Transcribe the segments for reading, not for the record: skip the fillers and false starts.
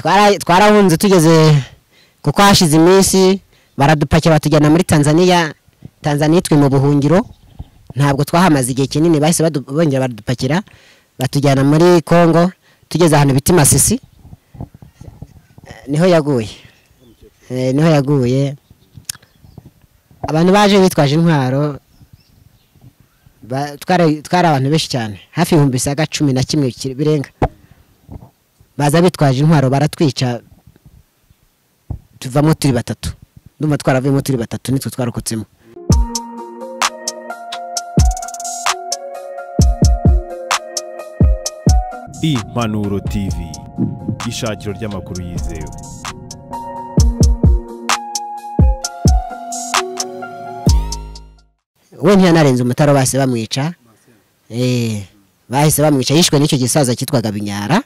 Twarahunze tugeze kuko hashize iminsi baradupakira batujyana muri Tanzania. Tanzania twe mu buhungiro ntabwo twahamaze igihe kinini, bahise bongera baradupakira batujyana muri Kongo. Tugeze ahantu bita Masisi niho yaguye. Niho yaguye. Abantu baje bitwaje intwaro, twari abantu benshi cyane, hafi 11,000 birenga. Baza bitwaje intwaro baratwica, tuvamo turi batatu. Ndumva twaravuyemo turi batatu, nitwe twarokotsemo. Impanuro TV, ishakiro ry'amakuru yizewe. We ntiyanarenze umutaro, bahise bamwica. Bahise bamwica, yishwe n'icyo gisaza cyitwaga Binyara.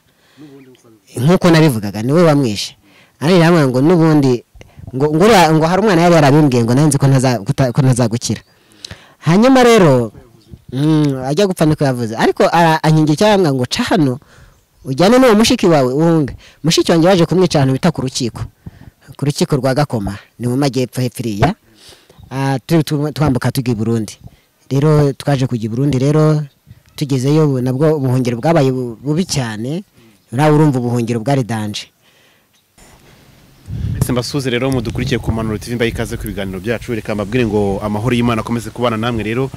Nkuko nabivugaga niwe wamwishe. Ari ramwe ngo nubundi ngo hari umwana yari yarabimbwiye ngo nanze ko ntazagukira. Hanyuma rero ajya gupfa niko yavuze, ariko ankingira cyangwa ngo ca hano ujyane n'uwo mushiki wawe uhunge. Mushiki wanjye waje kumwica ahantu bita ku rukiko, ku rukiko rwa Gakoma, ni mu majyepfo hepfiriya. Twambuka tujya i Burundi. Rero twaje kujya i Burundi, rero tugezeyo nabwo ubuhungiro bwabaye bubi cyane. Nawe urumva ubuhungiro bwari danger. Mbese mbasuze rero mudukurikiye ku Mpanuro TV, mbaye ikaze ku biganiro byacu. Reka mbabwire ngo amahoro y'Imana akomeze kubana namwe. Rero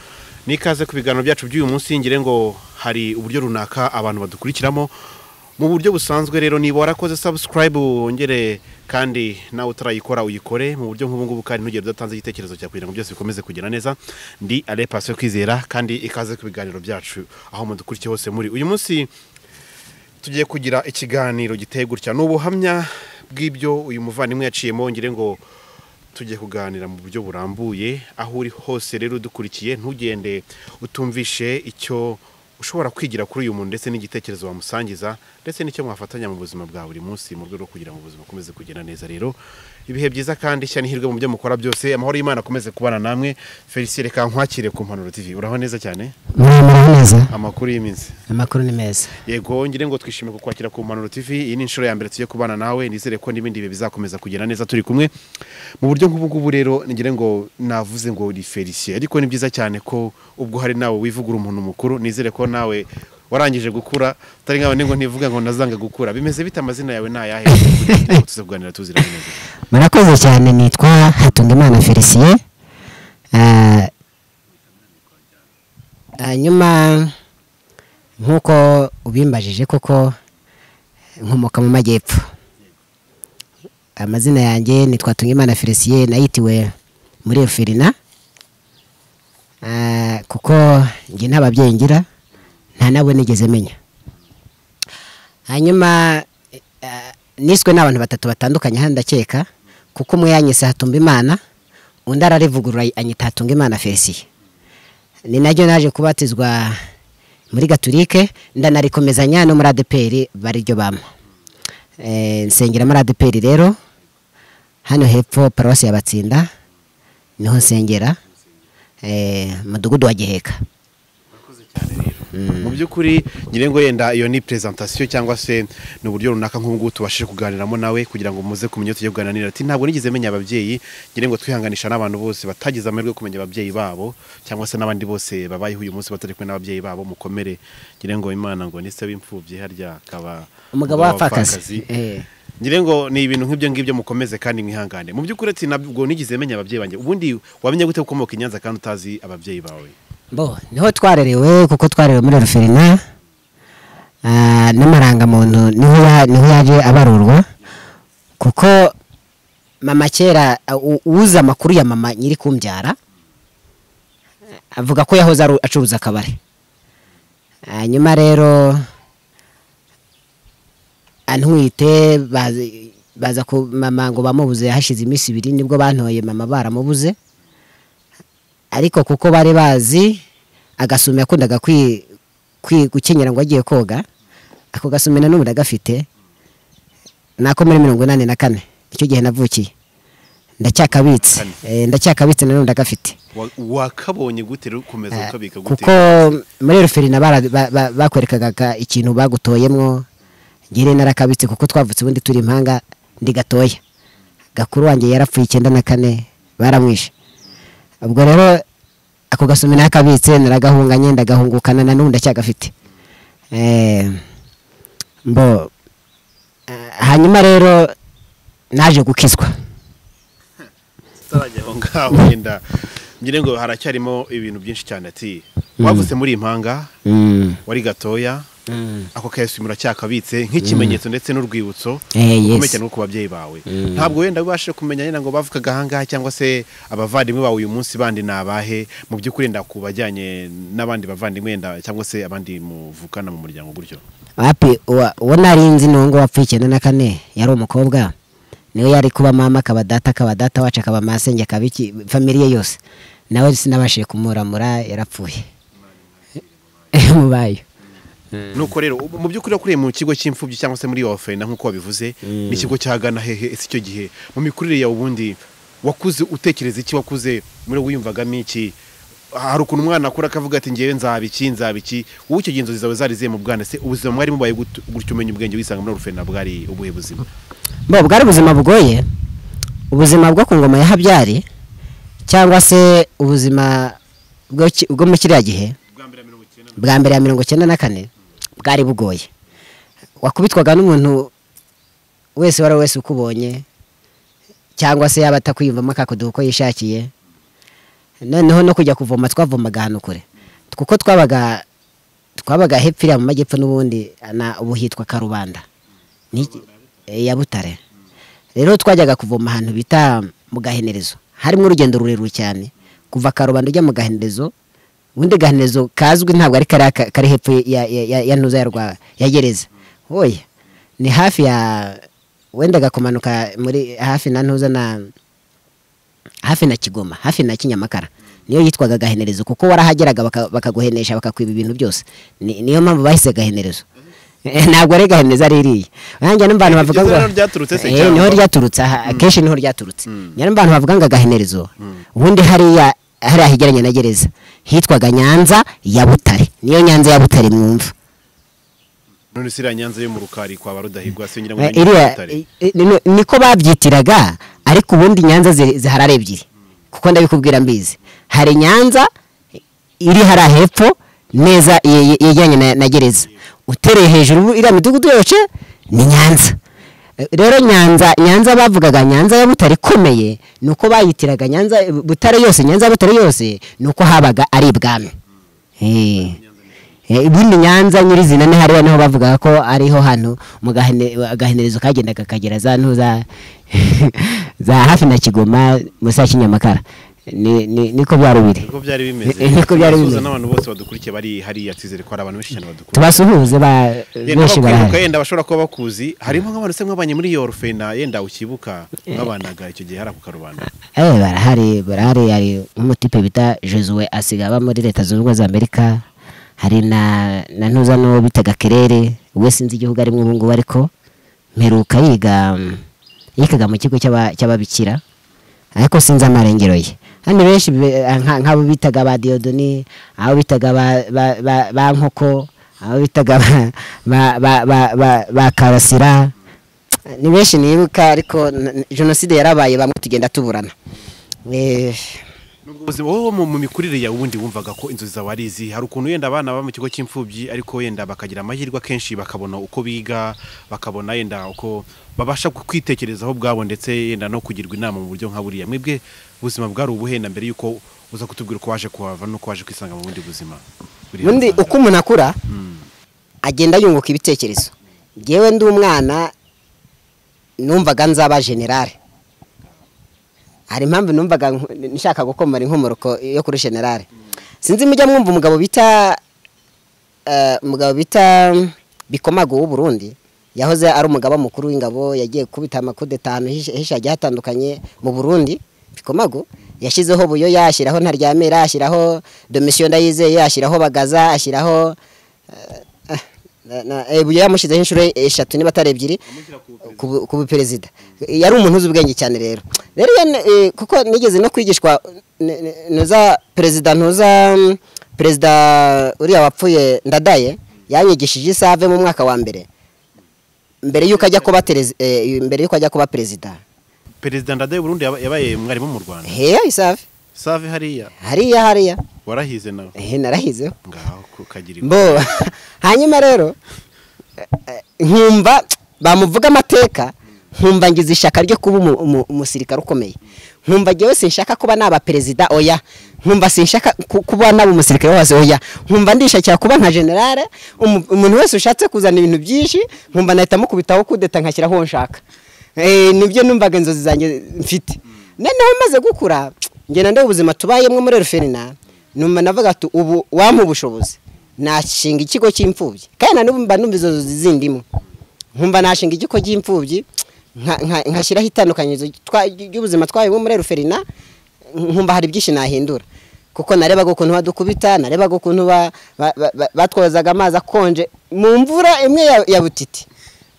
nikaze ku biganiro byacu by'uyu munsi, ngire ngo hari uburyo runaka abantu badukurikiramo mu buryo busanzwe. Rero niba warakoze subscribe wongere, kandi nawe utarayikora uyikore mu buryo nk'ubu ngubu, kandi ntugere udatanze igitekerezo cyawe kugira ngo byose bikomeze kugenda neza. Ndi Ale Pastor Kwizera, kandi ikaze ku biganiro byacu aho mudukurikiye hose. Muri uyu munsi tugiye kugira ikiganiro giteye gutya, ni ubuhamya bw'ibyo uyu muvandimwe yaciyemo. Ngire ngo tugiye kuganira mu buryo burambuye. Aho uri hose rero udukurikiye, ntugende utumvishe icyo ushobora kwigira kuri uyu muntu, ndetse n'igitekerezo wamusangiza, ndetse n'icyo mwafatanya mu buzima bwa buri munsi, mu rwego rwo kugira ngo ubuzima bukomeze kugenda neza. Rero ibihe byiza kandi ishya n'ihirwe mu byo mukora byose. Amahoro y'Imana akomeze kubana namwe. Felicien, reka nkwakire ku Mpanuro TV. Uraho neza cyane? Muraho neza. Amakuru y'iminsi? Amakuru ni meza. Yego, ngire ngo twishime kukwakira ku Mpanuro TV. Iyi ni inshuro ya mbere tugiye kubana nawe, nizere ko n'ibindi bihe bizakomeza kugenda neza turi kumwe mu buryo nk'ubu ngubu. Rero ngire ngo navuze ngo uri Felicien, ariko ni byiza cyane ko ubwo hari nawe wivugura umuntu mukuru. Nizere ko nawe warangije gukura, utari nkawe ngo ntivuga ngo nazanga gukura. Bimeze bite? Amazina yawe ni ayahe? Tuze kuganira tuziranye neza. Murakoze cyane. Nitwa Hatungimana Felicien. Hanyuma nkuko ubimbajije, koko nkomoka mu majyepfo. Amazina yanjye nitwa Hatungimana Felicien, nayitiwe muri Efirina, kuko njye nta babyeyi ngira, nta nabo nigeze menya. Hanyuma niswe n'abantu batatu batandukanye hano ndakeka, kuko umwe yanyise Hatumbimana, undi ararivugurura anyita Hatungimana Felicien. Ni naryo naje kubatizwa muri Gatolike, ndanarikomezanya no muri ADPR bariryo bampa. Nsengera muri ADPR rero hano hepfo paruwasi ya Batsinda niho nsengera, mudugudu wa Giheka. Mu by'ukuri ngire ngo yenda iyo ni presentation cyangwa se ni uburyo runaka nk'ubu ngubu tubashije kuganiramo nawe kugira ngo muze kumenya tujye kuganira. Ati ntabwo nigeze menya ababyeyi. Ngire ngo twihanganisha n'abantu bose batagize amahirwe yo kumenya ababyeyi babo, cyangwa se n'abandi bose babayeho uyu munsi batari kumwe n'ababyeyi babo. Mukomere. Ngire ngo Imana ngo ni se w'imfubyi, harya akaba umugabo w'abapfakazi. Ngire ngo ni ibintu nk'ibyo ngibyo, mukomeze kandi mwihangane. Mu by'ukuri ati ntabwo nigeze menya ababyeyi banjye. Ubundi wamenye gute ukomoka i Nyanza kandi utazi ababyeyi bawe? Bo niho twarerewe, kuko twarerewe muri Orphelinat, n'amarangamuntu niho yaje abarurwa, kuko mama kera uza amakuru ya mama nyiri kumbyara avuga ko yahoze acuruza akabari. Hanyuma rero antwite baza ku mama ngo bamubuze, hashize iminsi ibiri nibwo bantoye mama baramubuze. Ariko kuko bari bazi agasume yakundaga gukenyera ngo agiye koga, ako gasume na n'ubu ndagafite, nako muri 84 icyo gihe navukiye, ndacyakabitse. Ndacyakabitse na n'ubu ndagafite. Wakabonye gute rero ukomeza ukabika gute? Kuko muri Orphelinat bakwerekaga ikintu bagutoyemwo, Ngire narakabitse kuko twavutse ubundi turi impanga ndi gatoya. Gakuru wanjye yarapfuye 94 baramwishe. Ubwo rero ako gasumi nakabitse naragahunganye ndagahungukana na n'ubu ndacyagafite. Mbo hanyuma rero naje gukizwa. Tarajya aho ngaho wenda ngire ngo haracyarimo ibintu byinshi cyane. Ati wavutse muri impanga, wari gatoya, ako kayasumi uracyakabitse nk'ikimenyetso ndetse n'urwibutso ukomeye cyane ku babyeyi bawe. Ntabwo wenda ubashe kumenya nyina ngo bavukaga ahangaha cyangwa se abavandimwe bawe uyu munsi bandi nabahe mu by'ukuri ndakubajyanye n'abandi bavandimwe wenda cyangwa se abandi muvukana mu muryango gutyo. Wapi, uwo narinzi nungo wapfuye 94 yari umukobwa, niwe yari kuba mama akaba data akaba data wacu akaba masenge akaba iki familiye yose, nawe sinabashije kumuramura yarapfuye mubayo. Nuko rero mu by'ukuri wakuriye mu kigo cy'imfubyi cyangwa se muri orphelinat nkuko wabivuze, ni ikigo cyagana hehe ese icyo gihe mu mikurire yawe ubundi wakuze utekereza iki, wakuze muri wiyumvagamo iki? Hari ukuntu umwana akura akavuga ati ngewe nzaba iki nzaba iki, wowe icyo gihe inzozi zawe zari zihe mu bwana? Se ubuzima mwari mubaye gutyo umenya ubwenge wisanga muri orphelinat bwari ubuhe buzima? Bo bwari ubuzima bugoye, ubuzima bwo ku ngoma ya Habyari cyangwa se ubuzima bwo mu kiriya gihe bwa mbere ya 94 bwari bugoye. Wakubitwaga n'umuntu wese wari wese ukubonye cyangwa se yaba atakwiyumvamo akakuduha uko yishakiye. Noneho no kujya kuvoma twavomaga ahantu kure kuko twabaga hepfo iriya mu majyepfo n'ubundi na ubu hitwa Karubanda ya Butare. Rero twajyaga kuvoma ahantu bita mu Gahenerezo, harimo urugendo rurerure cyane kuva Karubanda ujya mu Gahenerezo. Ubundi Gahenerezo kazwi ntabwo ari kari hepfo ya ntuza ya rwa ya gereza, oya ni hafi ya wendaga kumanuka muri hafi na ntuza na hafi na Kigoma, hafi na Kinyamakara, niyo yitwaga Gahenerezo kuko warahageraga bakaguhenesha bakakwiba ibintu byose. Niyo mpamvu bahise Gahenerezo. Ntabwo ari Gahenerezo ari iriya. Nanjye n'abantu bavuga ngo niho ryaturutse, akenshi niho ryaturutse. Nyari n'abantu bavuga ngo Gahenerezo ubundi hariya higeranye na gereza hitwaga Nyanza ya Butare, niyo Nyanza ya Butare mwumva. None sira Nyanza yo mu Rukari kwa Barudahigwa se ngira ngo Butare niko babyitiraga, ariko ubundi Nyanza zihari ebyiri kuko ndabikubwira mbizi. Hari Nyanza iri hara hepfo neza yegeranye na gereza, utereye hejuru iriya midugudu yose ni Nyanza. Rero Nyanza bavugaga Nyanza ya Butare ikomeye, nuko bayitiraga Nyanza Butare yose, Nyanza ya Butare yose nuko habaga ari ibwami. Ubundi Nyanza nyirizina ni hariya niho bavugaga ko ariho hantu mu Gahenerezo kagendaga kagera za ntuza za hafi na Kigoma musa Kinyamakara. Niko byari biri. Niko byari bimeze. Niko byari bimeze. N'abantu bose badukurikiye bari hariya twizere ko ari abantu benshi cyane badukurikiye. Tubasuhuze ba benshi barahari. Yenda bashobora kuba bakuzi, harimo nk'abantu se mwabanye muri iyo orphelinat yenda ukibuka mwabanaga icyo gihe hari ku Karubanda. Barahari hari nk'umutipe bita Josue asiga aba muri Leta Zunze Ubumwe za Amerika, hari na ntuza no bitaga Kerere, we sinzi igihugu arimo ubu ngubu ariko mperuka yigaga mu kigo cy'ababikira ariko sinzi amarengero ye. Hano benshi nk'abo bitaga ba Diodoni, abo bitaga ba Nkoko, abo bitaga ba Karasira, ni benshi nibuka, ariko jenoside yarabaye bamwe tugenda tuburana. Nubwo ubuzima wowe mu mikurire yawe ubundi wumvaga ko inzozi zawe ari izi, hari ukuntu yenda abana baba mu kigo cy'imfubyi ariko yenda bakagira amahirwe akenshi bakabona uko biga, bakabona yenda uko babasha kwitekerezaho ubwabo ndetse yenda no kugirwa inama mu buryo nka buriya. Mwebwe ubuzima bwari ubuhenda mbere yuko uza kutubwira uko waje kuhava nuko waje kwisanga mu bundi buzima? Ubundi uko umuntu akura agenda yunguka ibitekerezo. Ngewe ndi umwana numvaga nzaba generale. Hari impamvu numvaga nshaka gukomara inkomoroko yo kuri generale. Sinzi mujya mwumva umugabo bita Bikomago w'u Burundi, yahoze ari umugaba mukuru w'ingabo, yagiye kubita amakudeta ahantu henshi hagiye hatandukanye mu Burundi. Bikomago yashyizeho Buyoya, ashyiraho Ntaryamira, ashyiraho Domisiyo Ndayizeye, ashyiraho Bagaza, ashyiraho Buyoya yamushyizeho inshuro 3 niba atari 2 ku perezida. Yari umuntu uzi ubwenge cyane rero. Rero kuko nigeze no kwigishwa nuza perezida ntuza perezida uriya wapfuye Ndadaye, yanyigishije isave mu mwaka wa mbere. Mbere yuko ajya kuba mbere yuko ajya kuba perezida, Perezida Ndadaye Burundi yabaye mwarimu mu Rwanda. Heya Isave. Save hariya. Hariya hariya. Warahize nawe? Narahize. Ngaho kukagira. Mbo hanyuma rero nkumva bamuvuga amateka, nkumva ngize ishaka ryo kuba umusirikare ukomeye. Nkumva jewe sinshaka kuba naba perezida, oya. Nkumva sinshaka kuba naba umusirikare wose, oya. Nkumva ndishakira kuba nka generale, umuntu wese ushatse kuzana ibintu byinshi nkumva nahita mukubitaho kudeta nkashyiraho nshaka. Nibyo numvaga inzozi zanjye mfite. Noneho maze gukura ngenda ndeba ubuzima tubayemwe muri Orphelinat, numva navuga ati ubu wampa ubushobozi nashinga ikigo cy'imfubyi. Kandi na n'ubu mba numva izo nzozi zindimo. Nkumva nashinga ikigo cy'imfubyi nkashyiraho itandukanyirizo ry'ubuzima twabayemo muri Orphelinat, nkumva hari byinshi nahindura. Kuko narebaga ukuntu badukubita, narebaga ukuntu batwozaga amazi akonje mu mvura imwe ya butiti.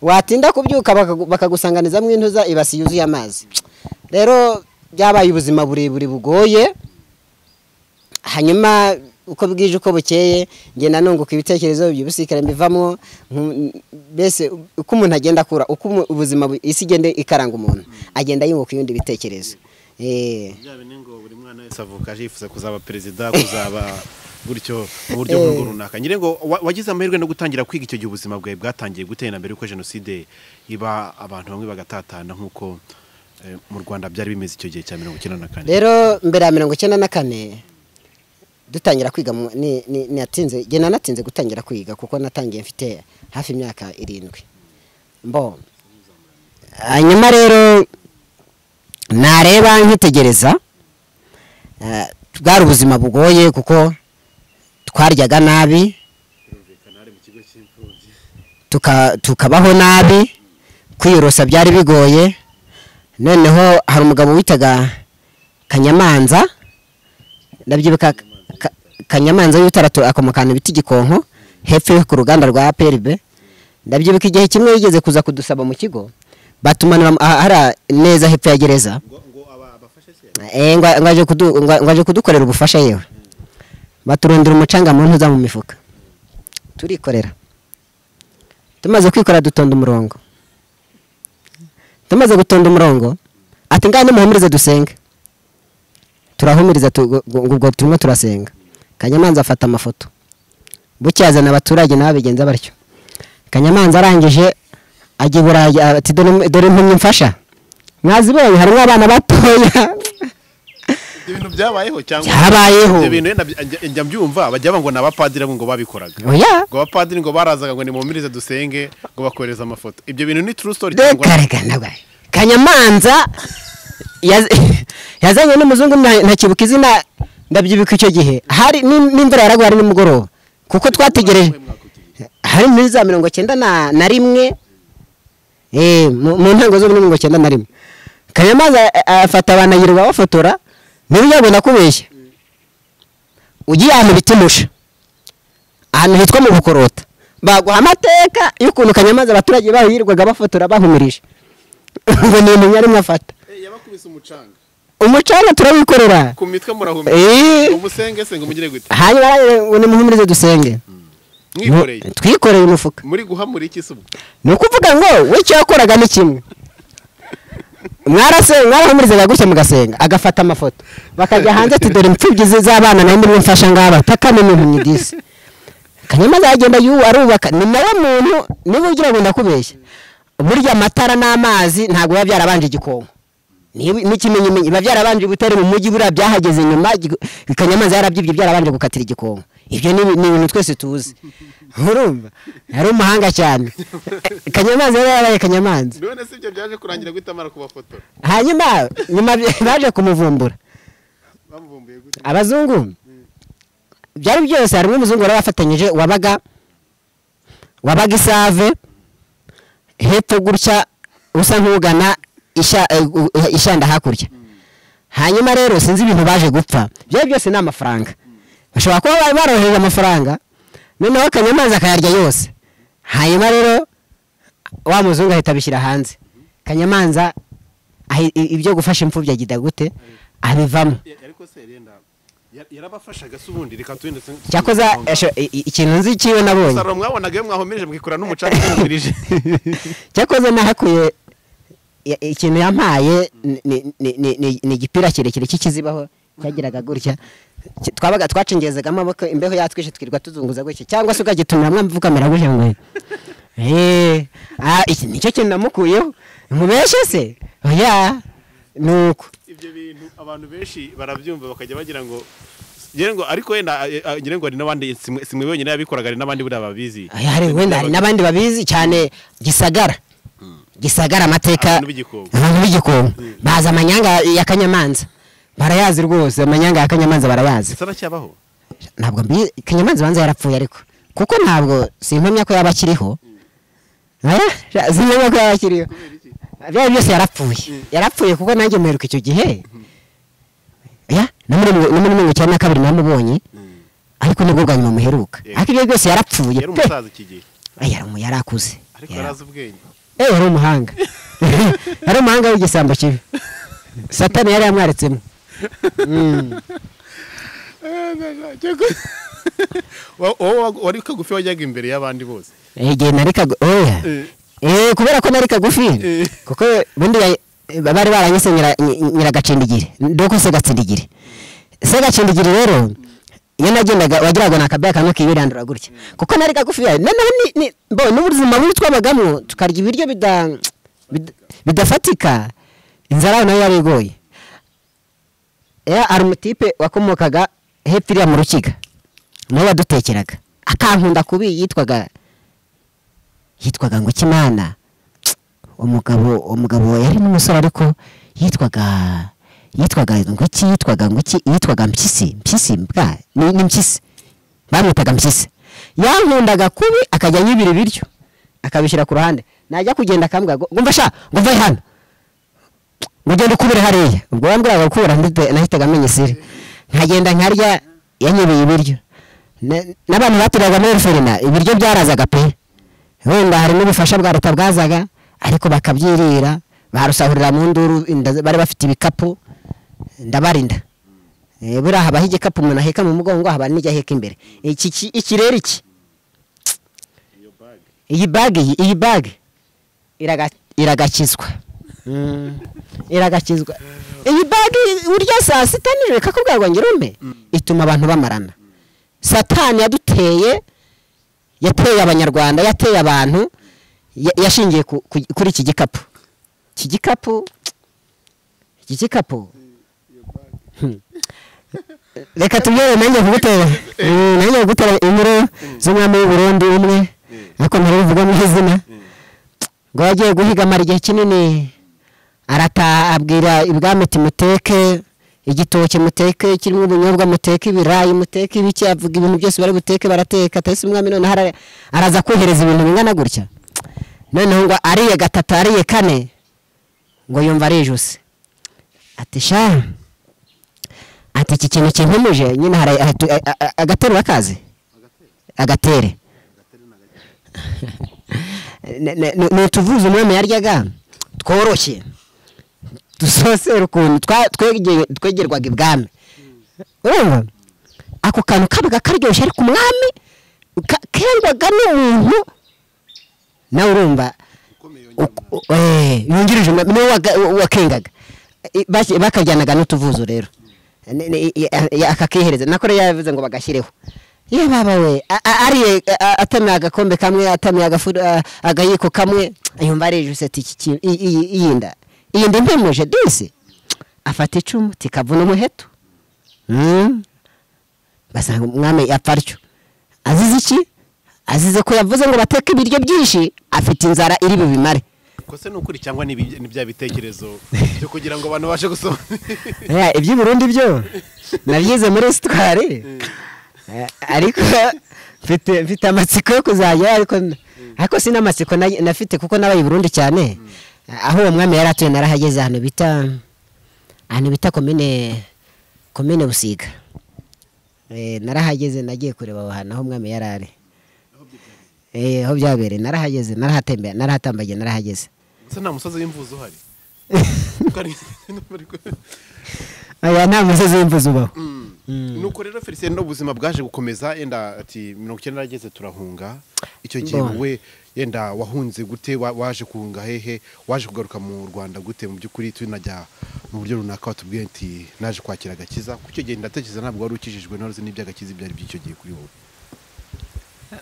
Watinda kubyuka bakagusanganiza mu intuza ibasi yuzuye amazi. Rero byabaye ubuzima burebure bugoye. Hanyuma uko bwije uko bukeye ngenda nunguka ibitekerezo by'ubusirikare mbivamo, mbese uko umuntu agenda akura, uko ubuzima isi igenda ikaranga umuntu agenda yunguka ibindi bitekerezo. Byabe ningo buri mwana wese avuka yifuza kuzaba perezida, kuzaba gutyo mu buryo bw'urwo runaka. Nyire ngo wagize amahirwe no gutangira kwiga icyo gihe ubuzima bwawe bwatangiye gutera mbere uko jenoside iba, abantu bamwe bagatatana nkuko mu Rwanda byari bimeze icyo gihe cya 94. Rero mbere ya 94 dutangira kwiga ni natinze natinze gutangira kwiga kuko natangiye mfite hafi imyaka 7. Mbo hanyuma rero nareba nkitegereza bwari ubuzima bugoye kuko twaryaga nabi, tukabaho nabi, kwiyorosa byari bigoye. Noneho hari umugabo witaga Kanyamanza, ndabyibuka Kanyamanza y'Itaratu akomokana ibiti Gikonko hepfo ku ruganda rwa APRB. Ndabyibuka igihe kimwe yigeze kuza kudusaba mu kigo, batumanura hara neza hepfo ya gereza ngo aje kudukorera ubufasha yewe. Baturundira umucanga mu ntuza mu mifuka, turikorera. Tumaze kwikora dutonda umurongo. Tumaze gutonda umurongo ati ngane muhumurize dusenge. Turahumuriza ubwo turimo turasenga. Kanyamanza afata amafoto, bucyazana abaturage nababigenza batyo. Kanyamanza arangije ajya Burayi ati dore impumyi mfasha. Mwazibonye harimo abana batoya. Ibintu byabayeho cyangwa byabayeho. Ibyo bintu njya mbyumva bajya ngo nabapadiri ngo babikoraga. Oya. Ngo abapadiri ngo barazaga ngo nimumirize dusenge ngo bakohereza amafoto. Ibyo bintu ni true story cyangwa reka nabwo. Kanyamanza yazanye n'umuzungu ntakibuka izina, ndabyibuka icyo gihe hari n'imvura yaragwa ari nimugoroba kuko twategereje hari muri za 91 mu ntango zo muri 91. Kanyamanza afata abana yirirwa bafotora, niba yabona kubeshya ugiye ahantu bitimusha ahantu hitwa mu Bukorota baguha amateka y'ukuntu Kanyamanza abaturage baho yirirwaga bafotora bahumirije ngo ni umuntu yarimo afata. Yabakubise umucanga. Umucanga turawikorera ku mitwe murahumira. Umusenge se ngo mugire gute? Hanyuma ngo nimuhumurize dusenge. Mwikoreye. Twikoreye umufuka. Muri guhamura iki se ubwo? Ni ukuvuga ngo we icyo yakoraga ni kimwe. Mwarahumurizaga gutya mugasenga agafata amafoto bakajya hanze ati dore imfubyi z'abana nayo ndimo mfasha ngaba takame n'impumyi disi. Kanyamanza agenda arubaka, ni nawe muntu niba ugira ngo ndakubeshya. Burya amatara n'amazi ntabwo biba byarabanje Gikonko. N'ikimenyimenyi biba byarabanje Butare mu mujyi, buriya byahageze nyuma Kanyamanza yarabyibye byarabanje gukatira Gikonko. Ibyo ni ibintu twese tuzi. Urumva yari umuhanga cyane. Kanyamanza yari yarabaye Kanyamanza. None se ibyo byaje kurangira gutamara kubafotora? Hanyuma nyuma baje kumuvumbura. Bamuvumbuye gute? Abazungu. Byari byose harimo umuzungu wari wafatanyije wabaga Isave hepfo gutya usa nk'ugana ishyanda hakurya. Hanyuma rero sinzi ibintu baje gupfa. Byari byose ni amafaranga. Bashobora kuba baroheje amafaranga noneho Kanyamanza akayarya yose. Hanyuma rero wa muzungu ahita abishyira hanze. Kanyamanza ibyo gufasha imfubyi agida gute abivamo. Ariko se renda Yarabafashaga se ubundi? Reka tuwende. Cyakoza ikintu nzi kiwe nabonye. Saro mwabonaga iyo mwahomeje mukikura n'umucanga mwumvirije. Cyakoze nahakuye ikintu yampaye ni igipira kirekire cy'ikizibaho cyagiraga gutya, twabaga twacengezaga amaboko imbeho yatwishe twirwa tuzunguza gutya, cyangwa se ukagitumira mwamvukamira gutya ngo iki nicyo kintu namukuyeho. Nkubeshe se? Oya, nuko ibyo bintu abantu benshi barabyumva bakajya bagira ngo ngira ngo, ariko wenda ngira ngo hari n'abandi, simwe wenyine yabikoraga, hari n'abandi buriya babizi. Hari wenda hari n'abandi babizi cyane. Gisagara, Gisagara amateka, abantu b'Igikongo bazi amanyanga ya Kanyamanza, barayazi rwose. Amanyanga ya Kanyamanza barayazi. Saracyabaho? Ntabwo mbi Kanyamanza banza yarapfuye, ariko kuko ntabwo simpamya ko yaba akiriho. Simpamya ko yaba akiriho. Byari byose yarapfuye, yarapfuye kuko nanjye mperuka icyo gihe ya no muri 92 namubonye, ariko nibwo bwa nyuma muheruka. Ariko ibyo byose yarapfuye pe. Yari umusaza iki gihe? Yari akuze, ariko yarazi ubwenge. Yari umuhanga, yari umuhanga w'igisambo kibi. Satani yari yamwaretsemo. Wari kagufi, wajyaga imbere y'abandi bose? Igihe nari kagufi, kubera ko nari kagufi, kuko bundi bari baranyise Nyiragacindigire, doko Segatsindigire. Segatsindigire rero iyo nagendaga wagiraga na akabaya kamwe kibirandura gutya, kuko nari kagufi. Noneho n'ubuzima bubi twabagamo, tukarya ibiryo bidafatika, inzara nayo yari igoye. Ari umutipe wakomokaga hepfo iriya mu Rukiga, nawe wadutekeraga akankunda kubi, yitwaga ngo Kimana. Umugabo yari n'umusore, ariko yitwaga ngo iki, yitwaga ngo iki, yitwaga Mpyisi. Mpyisi mbwa ni Mpyisi, bamwitaga Mpyisi. Yankundaga kubi, akajya anyibira ibiryo akabishyira ku ruhande, najya kugenda akambwira ngo mva sha, ngo mve hano, ngo ugende ukubire hariya. Ubwo yambwiraga gukubura nahitaga amenya isiri, nkagenda nkarya. Yanyibiye ibiryo n'abantu baturaga muri Orphelinat, ibiryo byarazaga pe, wenda hari n'ubufasha bwa leta bwazaga, ariko bakabyirira, barusahurira mu nduru. Bari bafite ibikapu, ndabarinda. Buriya habaho igikapu umuntu aheka mu mugongo, haba n'ijya aheka imbere. Iki rero iki, iyi bag, iyi bag iragakizwa, iragakizwa. Iyi bag urya saa sita nijoro ikakubwira ngo ngirume, ituma abantu bamarana. Satani yaduteye, yateye abanyarwanda, yateye abantu, yashingiye kuri iki gikapu. Iki gikapu, iki gikapu. Reka tubyere nanjye kugutera, nanjye kugutera inkuru z'umwami w'u Burundi umwe, ariko ntarivuga mu izina. Ngo yagiye guhiga amara igihe kinini, arataha abwira ibwami ati muteke igitoki, muteke kirimo ubunyobwa, muteke ibirayi, muteke ibiki, avuga ibintu byose bari buteke, barateka. Atese umwami noneho araza kohereza ibintu bingana gutya. Noneho ngo ariye gatatu, ariye kane, ngo yumva arijuse, ati sha, ati iki kintu kimpumuje nyine. Hari agatere, bakazi agatere ni utuvuzo umwami yaryaga tworoshye dusosera ukuntu twegerwaga ibwami. Urumva ako kantu kabaga karyoshye, ariko umwami kendwaga n'umuntu nawe urumva yungirije niwe wakengaga, bakajyanaga n'utuvuzo rero akakihereza. Nako rero yavuze ngo bagashyireho. Ye baba we, ariye atamiye agakombe kamwe, atamiye agayiko kamwe, yumva arijuse ati iyi nda impemuje disi. Afata icumu tikavuna umuheto. Basanga umwami yapfa atyo. Azize iki? Azize ko yavuze ngo bateke ibiryo byinshi, afite inzara iri bubimare. Ko se nukuri cyangwa ni bya bitekerezo byo kugira ngo abantu bashe gusoma? Iby'i Burundi byo nabyize muri histoire, ariko mfite amatsiko yo kuzajya, ariko sinamatsiko nafite kuko nabaye i Burundi cyane. Aho uwo mwami yari atuye narahageze, ahantu bita komine Busiga. Narahageze, nagiye kureba aho hantu aho umwami yari ari, aho byabereye. Narahageze, narahatembeye, narahatambagiye, narahageze. Gusa nta musozi w'imvuzo uhari? Aya nta musozi w'imvuzo ubaho. Nuko rero Felicien n'ubuzima bwaje gukomeza, yenda ati 90 ageze turahunga. Icyo gihe wowe yenda wahunze gute, waje kuhunga hehe, waje kugaruka mu Rwanda gute? Mu by'ukuri tunajya mu buryo runaka watubwiye ati naje kwakira agakiza, kuko icyo gihe ndatekereza ntabwo wari ukijijwe, ntaruzi n'iby'agakiza byari by'icyo gihe kuri wowe.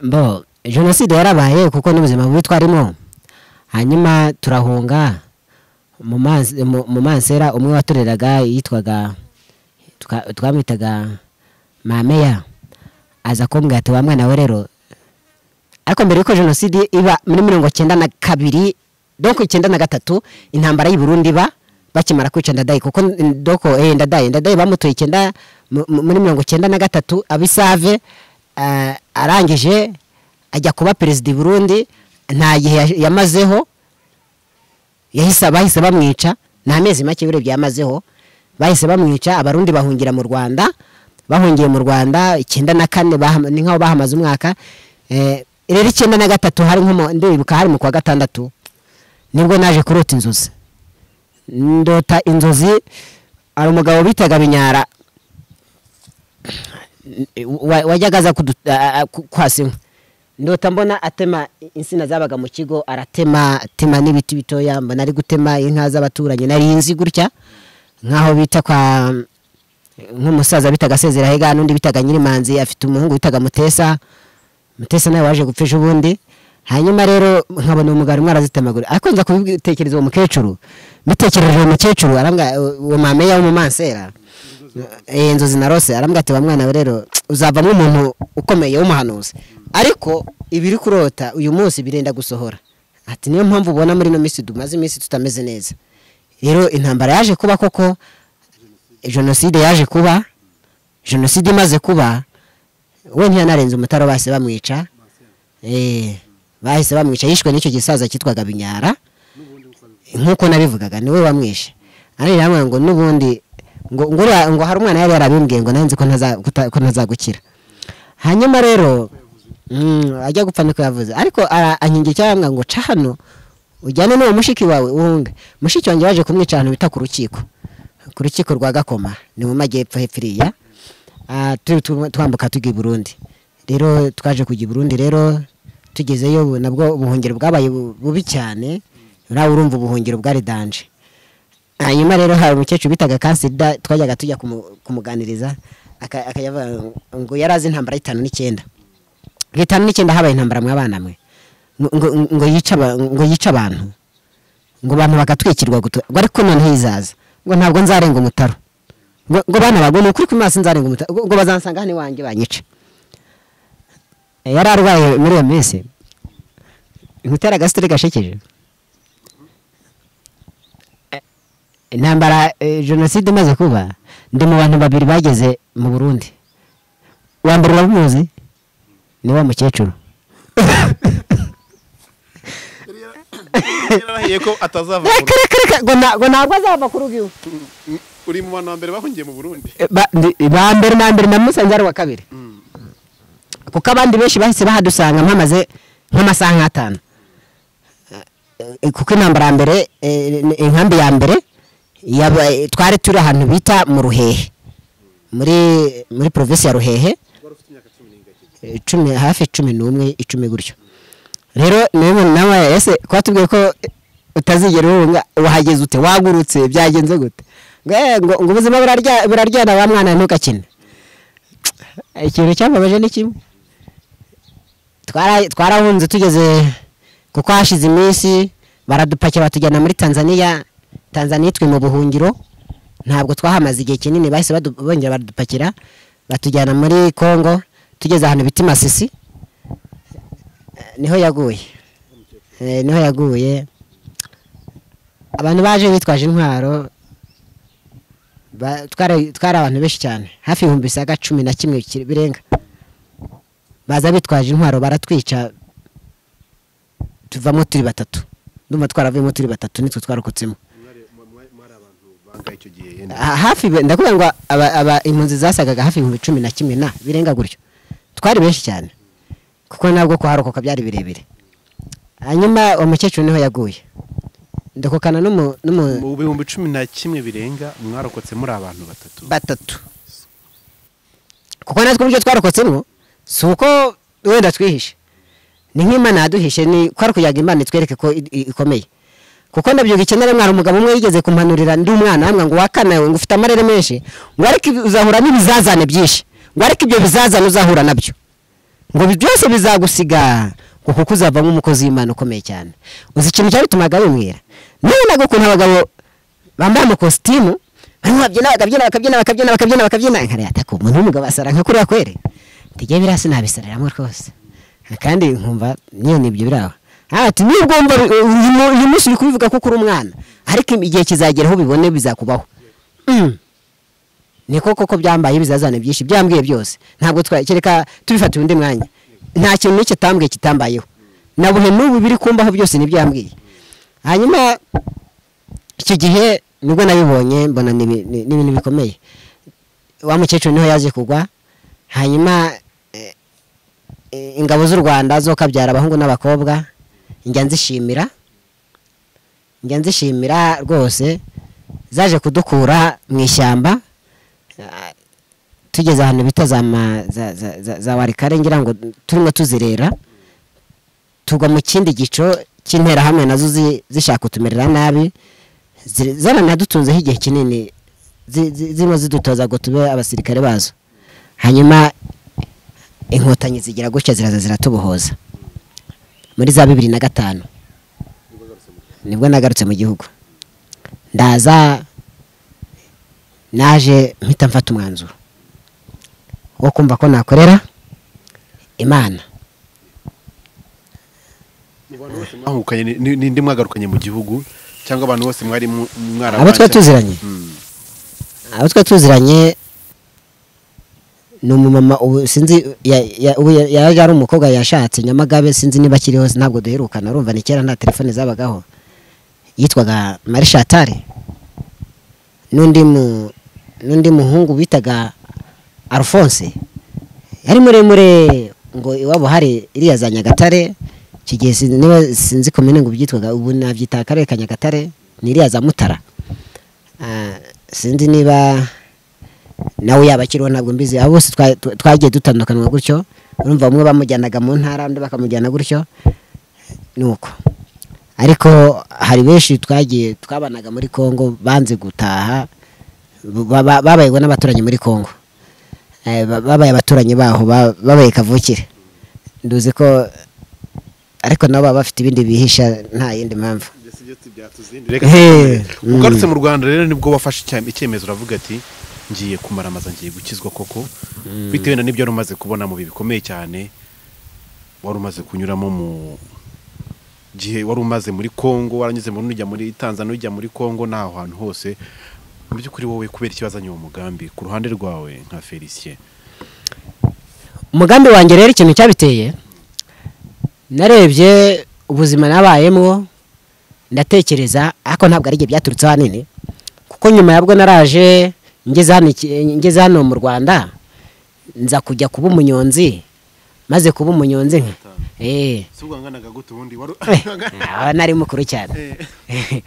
Bo jenoside yarabaye kuko n'ubuzima bubi twarimo, hanyuma turahunga mu mansera umwe watoreraga yitwaga twamwitaga Mameya, aza kumbwira ati wa mwana we rero, ariko mbere yuko jenoside iba muri 92 donc 93 intambara y'u Burundi ba bakimara kwica Ndadaye, kuko doko Ndadaye bamutoye 9 muri 93 abisave, arangije ajya kuba perezida i Burundi, nta gihe yamazeho, yahise bahise bamwica, nta mezi make urebye yamazeho bahise bamwica. Abarundi bahungira mu Rwanda, bahungiye mu Rwanda 94 ni nkaho bahamaze umwaka. Rero 93 hari nko ndibuka hari mu kwa gatandatu nibwo naje kurota inzozi, ndota inzozi ari umugabo bitaga Binyara wajyaga kwasa inkwi, ndota mbona atema insina zabaga mu kigo, aratema tema n'ibiti bitoya, mbona ari gutema inka z'abaturanyi, nari nzi gutya nkaho bita kwa nk'umusaza bitaga Sezerahega, n'undi bitaga Nyirimanzi afite umuhungu bitaga Mutesa, Mutesa nawe waje gupfa ejo bundi. Hanyuma rero nkabona umugabo umwe arazitemagura, ariko nza kubitekereza uwo mukecuru, mbitekereje uwo mukecuru arambwa uwo mameya wo mu mansera, inzozi narose, arambwa ati wa mwana we rero uzavamo umuntu ukomeye w'umuhanuzi, ariko ibiri kurota uyu munsi birenda gusohora, ati niyo mpamvu ubona muri no minsi dumaze iminsi tutameze neza. Rero intambara yaje kuba koko, jenoside yaje kuba, jenoside imaze kuba we ntiyanarenze umutaro bahise bamwica, bahise bamwica, yishwe n'icyo gisaza cyitwaga Binyara nkuko nabivugaga, niwe wamwishe. Ariko ngo n'ubundi ngo hari umwana yari yarabimbwiye ngo nanze ko ntazagukira. Hanyuma rero ajya gupfa niko yavuze, ariko ankingira cyangwa ngo ca hano ujyane n'uwo mushiki wawe uhunge. Mushiki wanjye waje kumwica ahantu bita ku rukiko, ku rukiko rwa Gakoma, ni mu majyepfo hepfiriya, twambuka tujya i Burundi. Rero twaje kujya i Burundi, rero tugezeyo nabwo ubuhungiro bwabaye bubi cyane, nawe urumva ubuhungiro bwari danje. Hanyuma rero hari umukecuru bitaga Kansida, twajyaga tujya kumuganiriza, akayavuga ngo yarazi intambara 59. 59 habaye intambara mw'abana mwe, ngo yica abantu, ngo abantu bakatwikirwa guto, ngo ariko none hizaza ngo ntabwo nzarenga umutaro, ngo bana bago ni ukuri ku maso nzarenga umutaro, ngo bazansanga hano iwanjye banyice. Yari arwaye muri iyo minsi, inkutera agasitiri gashekeje. Intambara jenoside imaze kuba, ndi mu bantu babiri bageze mu Burundi. Uwa mbere uramuzi ni wa mukecuru. Yarahiye ko atazava ngo ntabwo azava ku rugo iwe. Uri mu bantu mbere bahungiye mu Burundi? Ba mbere na mbere namusanze ari wa kabiri, kuko abandi benshi bahise bahadusanga mpamaze nk'amasaha nk'atanu, kuko intambara ya mbere, inkambi ya mbere twari turi ahantu bita mu Ruhehe, muri province ya Ruhehe, 10 hafi 11 10 gutyo. Rero nawe ese kwatubwiye ko utazigera uhunga, wahageze ute, wagurutse byagenze gute? Ngo ubuzima buraryana wa mwana ntukakine. Ikintu cyambabaje ni kimwe, twarahunze tugeze kuko hashize iminsi baradupakira batujyana muri Tanzania. Tanzania twe mu buhungiro ntabwo twahamaze igihe kinini, bahise bongera baradupakira batujyana muri Kongo, tugeze ahantu bita Masisi niho yaguye. Niho yaguye. Abantu baje bitwaje intwaro, twari abantu benshi cyane, hafi 11,000 birenga, baza bitwaje intwaro baratwica, tuvamo turi batatu, ndumva twaravuyemo turi batatu nitwe twarokotsemo. Hafi ndakubwira ngo aba impunzi zasagaga hafi 11,000 na birenga gutyo, twari benshi cyane kuko nabwo kuharokoka byari birebire. Hanyuma umukecuru niho yaguye, ndokokana n'umu mu 11,000 birenga mwarokotse muri abantu batatu. Kuko natwe uburyo twarokotsemo si uko wenda twihishe, ni nk'Imana yaduhishe, ni ko ari kugira ngo Imana itwereke ko ikomeye. Kuko ndabyuka icyenda rimwe hari umugabo umwe yigeze kumpanurira ndi umwana, hamwe ngo wakana ngo ufite amarere menshi, ngo ariko uzahura n'ibizazane byinshi, ngo ariko ibyo bizazane uzahura nabyo, ngo byose bizagusiga, ngo kuko uzavamo umukozi w'Imana ukomeye cyane. Uzi ikintu cyabitumaga bimbwira? Nabonaga ukuntu abagabo bambaye amakositimu barimo babyina bakabyina bakabyina bakabyina bakabyina bakabyina, nkareba ati umuntu w'umugabo asara nka kuriya kwere, ntigiye biriya sinabisareramo rwose, kandi nkumva niyo nibyo biraho. Ati nubwo wumva uyu munsi uri kubivuga kuko uri umwana, ariko igihe kizagera aho ubibone bizakubaho. Niko koko byambaye ibizazane byinshi, byambwiye byose, ntabwo kereka tubifata undi mwanya. Nta kintu n'icyo atambwiye kitambayeho, na buhe n'ubu biri kumbaho byose nibyo yambwiye. Hanyuma icyo gihe nibwo nabibonye, mbona ni ibintu bikomeye. Wa mukecuru niho yaje kugwa. Hanyuma ingabo z'u Rwanda zo kabyara abahungu n'abakobwa, njya nzishimira rwose, zaje kudukura mu ishyamba tugeze ahantu bita za Warikare, ngira ngo turimo tuzirera, tugwa mu kindi gico cy'intera hamwe nazo zishaka kutumerera nabi, zaranadutunzeho igihe kinini, zirimo zidutoza ngo tube abasirikare bazo. Hanyuma inkotanyi zigira gutya ziraza ziratubohoza muri za 2005, nibwo nagarutse mu gihugu. Ndaza naje mpita mfata umwanzuro wo kumva ko nakorera Imana. Ninde mwagarukanye mu gihugu cyangwa abantu bose mwari mwarabanye? Abo twe tuziranye ni umumama ubu sinzi yaje ari umukobwa yashatse Nyamagabe, sinzi niba akiriho, ntabwo duherukana, urumva ni kera nta telefone zabagaho. Yitwaga Marishatari, n'undi muhungu bitaga Alphonse, yari muremure, ngo iwabo hari iriya za Nyagatare, icyo gihe niba sinzi komine ngo byitwaga, ubu nabyita akarere ka Nyagatare, ni iriya za Mutara. Sinzi niba nawe yaba akiriho, ntabwo mbizi. Abo bose twagiye dutandukanwa gutyo, urumva bamwe bamujyanaga mu ntara, undi bakamujyana gutyo, nuko. Ariko hari benshi twagiye twabanaga muri Kongo banze gutaha, babaye n'abaturanyi muri Kongo, babaye abaturanyi baho, babaye kavukire, nduzi ko ariko nabo baba bafite ibindi bihisha, nta yindi mpamvu. Ugarutse mu Rwanda rero nibwo wafashe icyemezo uravuga ati ngiye kumaramaza, ngiye gukizwa koko, bitewe na nibyo wari umaze kubona mu bihe bikomeye cyane wari umaze kunyuramo mu gihe wari umaze muri Kongo, waranyuze muri ujya muri Tanzania, ujya muri Kongo n'aho hantu hose. Mu by'ukuri wowe kubera ikibazo uwo mugambi ku ruhande rwawe nka Felicien? Umugambi wanjye rero ikintu cyabiteye, narebye ubuzima nabayemo ndatekereza, ariko ntabwo ari igihe byaturutse ahanini, kuko nyuma yabwo naraje ngeze hano mu Rwanda, nza kujya kuba umunyonzi. Maze kuba umunyonzi nari mukuru cyane,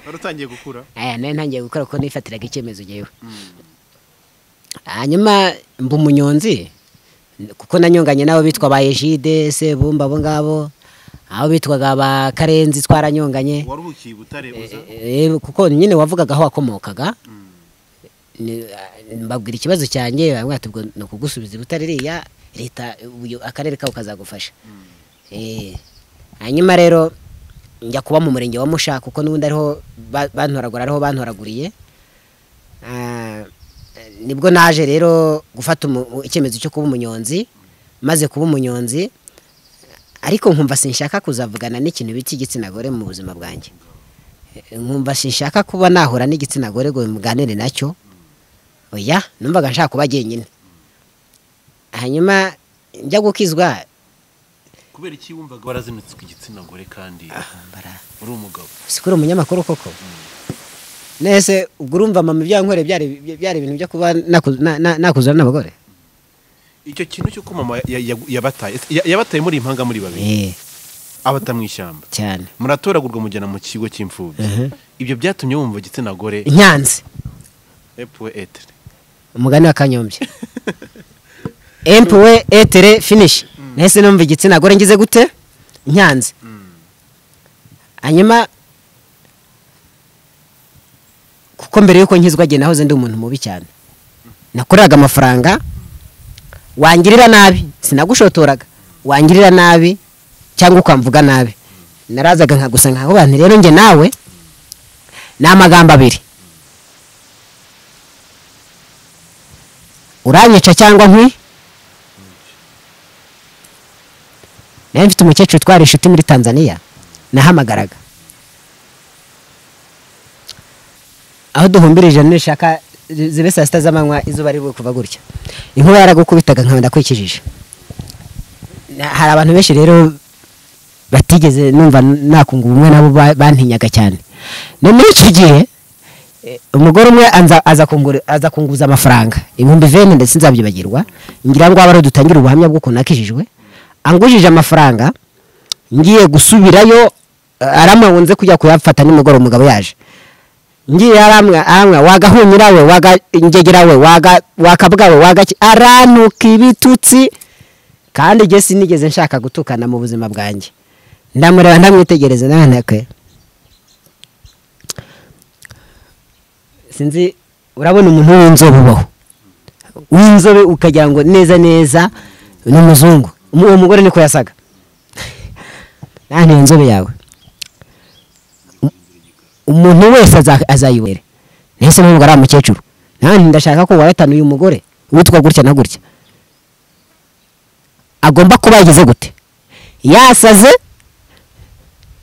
wari utangiye gukura. Nari ntangiye gukura kuko nifatiraga icyemezo jyewe. Hanyuma mba umunyonzi kuko nanyonganye n'abo bitwa ba Ejide Sebumba, abo ngabo, aho bitwaga ba Karenzi twaranyonganye. Waruhukiye Butare uza? Kuko nyine wavugaga aho wakomokaga, mbabwira ikibazo cyanjye, bamwe ati ubwo ni ukugusubiza Butare iriya leta akarere kawe kazagufasha. Hanyuma rero njya kuba mu murenge wa Musha, kuko n'ubundi ariho bantoragura, ariho bantoraguriye. Nibwo naje rero gufata icyemezo cyo kuba umunyonzi. Maze kuba umunyonzi, ariko nkumva sinshaka kuzavugana n'ikintu bita igitsina gore mu buzima bwanjye, nkumva sinshaka kuba nahura n'igitsina gore ngo muganire nacyo, oya, numvaga nshaka kuba jyenyine. Hanyuma njya gukizwa. Kubera iki wumvaga warazinutswe igitsina gore kandi uri umugabo? Sikuri umunyamakuru koko. Nese ubwo urumva mama ibyo yankoreye byari ibintu byo kuba nakuzana n'abagore. Icyo kintu cy'uko mama yabataye muri impanga muri babiri, abata mu ishyamba cyane, muratoragurwa mujyana mu kigo cy'imfubyi, ibyo byatumye wumva igitsina gore inyanze epwe etre, umugani wa Kanyombya. Empuwe etere finish. Nahise numva igitsina gore ngize gute nyanze. Hanyuma kuko mbere yuko nkizwa jye nahoze ndi umuntu mubi cyane, nakoraga amafaranga, wangirira nabi sinagushotoraga, wangirira nabi cyangwa ukamvuga nabi narazaga nkagusa nkaho bantu. Rero nge nawe ni amagambo abiri, uranyica cyangwa nkwi. Nari mfite umukecuru twari inshuti muri Tanzania, nahamagaraga aho duhumbirije nishaka zibe saa sita z'amanywa izuba riri kuva gutya, inkuba yaragukubitaga nkaba ndakwikijije. Hari abantu benshi rero batigeze numva nakunga ubumwe nabo bantinyaga cyane. None icyo gihe umugore umwe aza kunguza amafaranga 20,000 ndetse nzabyibagirwa, ngira ngo abaro dutangire ubuhamya bw'ukuntu nakijijwe. Angujije amafaranga ngiye gusubirayo, aramwe kujya kuyafata nimugoroba umugabo yaje, ngiye aramwe wagahunyira we wagangegera we wakabwa we wagaki, arantuka ibitutsi. Kandi jye sinigeze nshaka gutukana mu buzima bwanjye, ndamureba ndamwitegereza nanakwe sinzi. Urabona umuntu w'inzobe ubaho w'inzobe ukagira ngo neza neza ni umuzungu, uwo mugore niko yasaga. Nani inzobe yawe umuntu wese azayibere. Nahise numva ari umukecuru, nani ndashaka ko waratana uyu mugore witwa gutya na gutya, agomba kuba yagize gute, yasaze,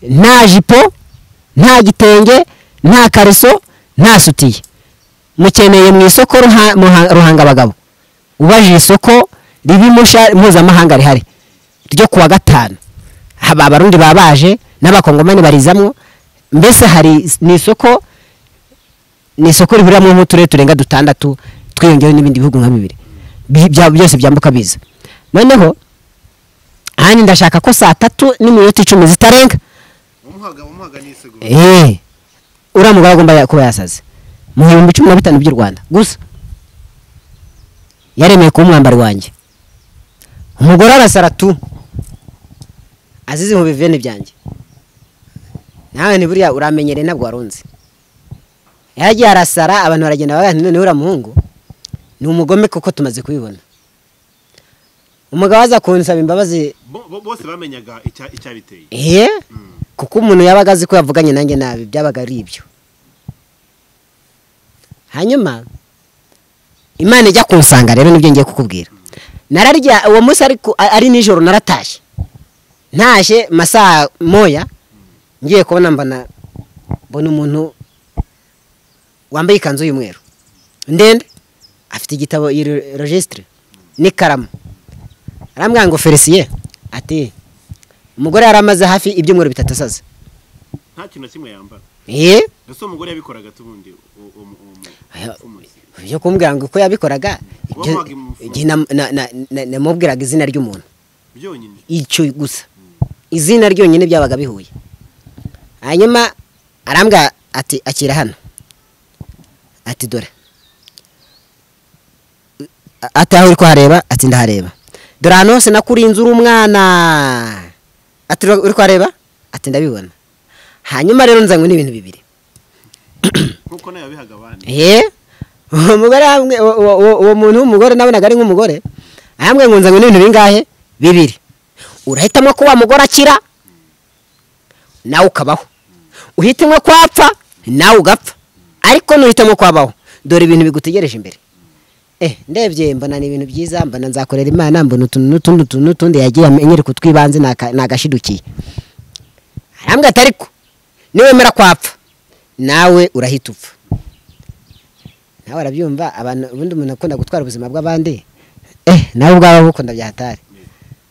nta jipo, nta gitenge, nta kareso, nta sutiye, mukeneye mu isoko Ruhanga abagabo. Ubaje isoko ribimusha mpuzamahanga rihari ryo kuwa gatanu, haba abarundi babaje n'abakongomani barizamwo, mbese hari ni isoko rihuriramo nk'uturere turenga dutandatu twiyongeyeho n'ibindi bihugu nka bibiri byose byambuka biza. Noneho ahandi ndashaka ko saa 3:10 zitarenga uriya mugore agomba kuba yasaze mu 15,000 by'u Rwanda gusa, yaremeye kuba umwambari wanjye. Umugore arasara tu azize mu bivene byanjye. Nawe ni buriya uramenyere ntabwo warunze. Yagiye arasara abantu baragenda baganira, none uriya muhungu ni umugome kuko tumaze kubibona. Umugabo aza kunsaba imbabazi, bose bamenyaga icyabiteye. Kuko umuntu yabaga azi ko yavuganye nanjye nabi byabaga ari ibyo. Hanyuma Imana ijya kunsanga rero nibyo ngiye kukubwira. Nararya uwo munsi ariko ari nijoro naratashye, ntashe masaa moya ngiye kubona mbona umuntu wambaye ikanzu y'umweru ndende, afite igitabo registre n'ikaramu, arambwira ngo Felicien, ati umugore yaramaze hafi ibyumweru bitatu asaze nta kintu kimwe yambara. Ese umugore yabikoraga tubundi byo kumbwira ngo uko yabikoraga, namubwiraga izina ry'umuntu byonyine, icyo gusa izina ryonyine byabaga bihuye. Hanyuma arambwira ati akira hano, ati dore, ati aho uri kuhareba, ati ndahareba, dore ahantu hose nakurinze uri umwana, ati uri kuhareba, ati ndabibona. Hanyuma rero nzanywe n'ibintu bibiri nkuko nayo yabihaga abandi. Umugore hamwe uwo muntu w'umugore nabonaga ari nk'umugore, hamwe ngo nzanywe n'ibintu bingahe? Bibiri. Urahitamo ko wa mugore akira nawe ukabaho, uhitamo ko apfa nawe ugapfa, ariko nuhitamo ko abaho dore ibintu bigutegereje imbere. Ndebye mbona ni ibintu byiza, mbona nzakorera Imana, mbona utuntu n'utundi yagiye anyereka utwibanze nagashidukiye. Arambwira ati ariko niwemera kwapfa nawe urahita upfa. Nawe arabyumva, abantu ubundi umuntu akunda gutwara ubuzima bw'abandi, nawe ubwawe bukunda byahatari.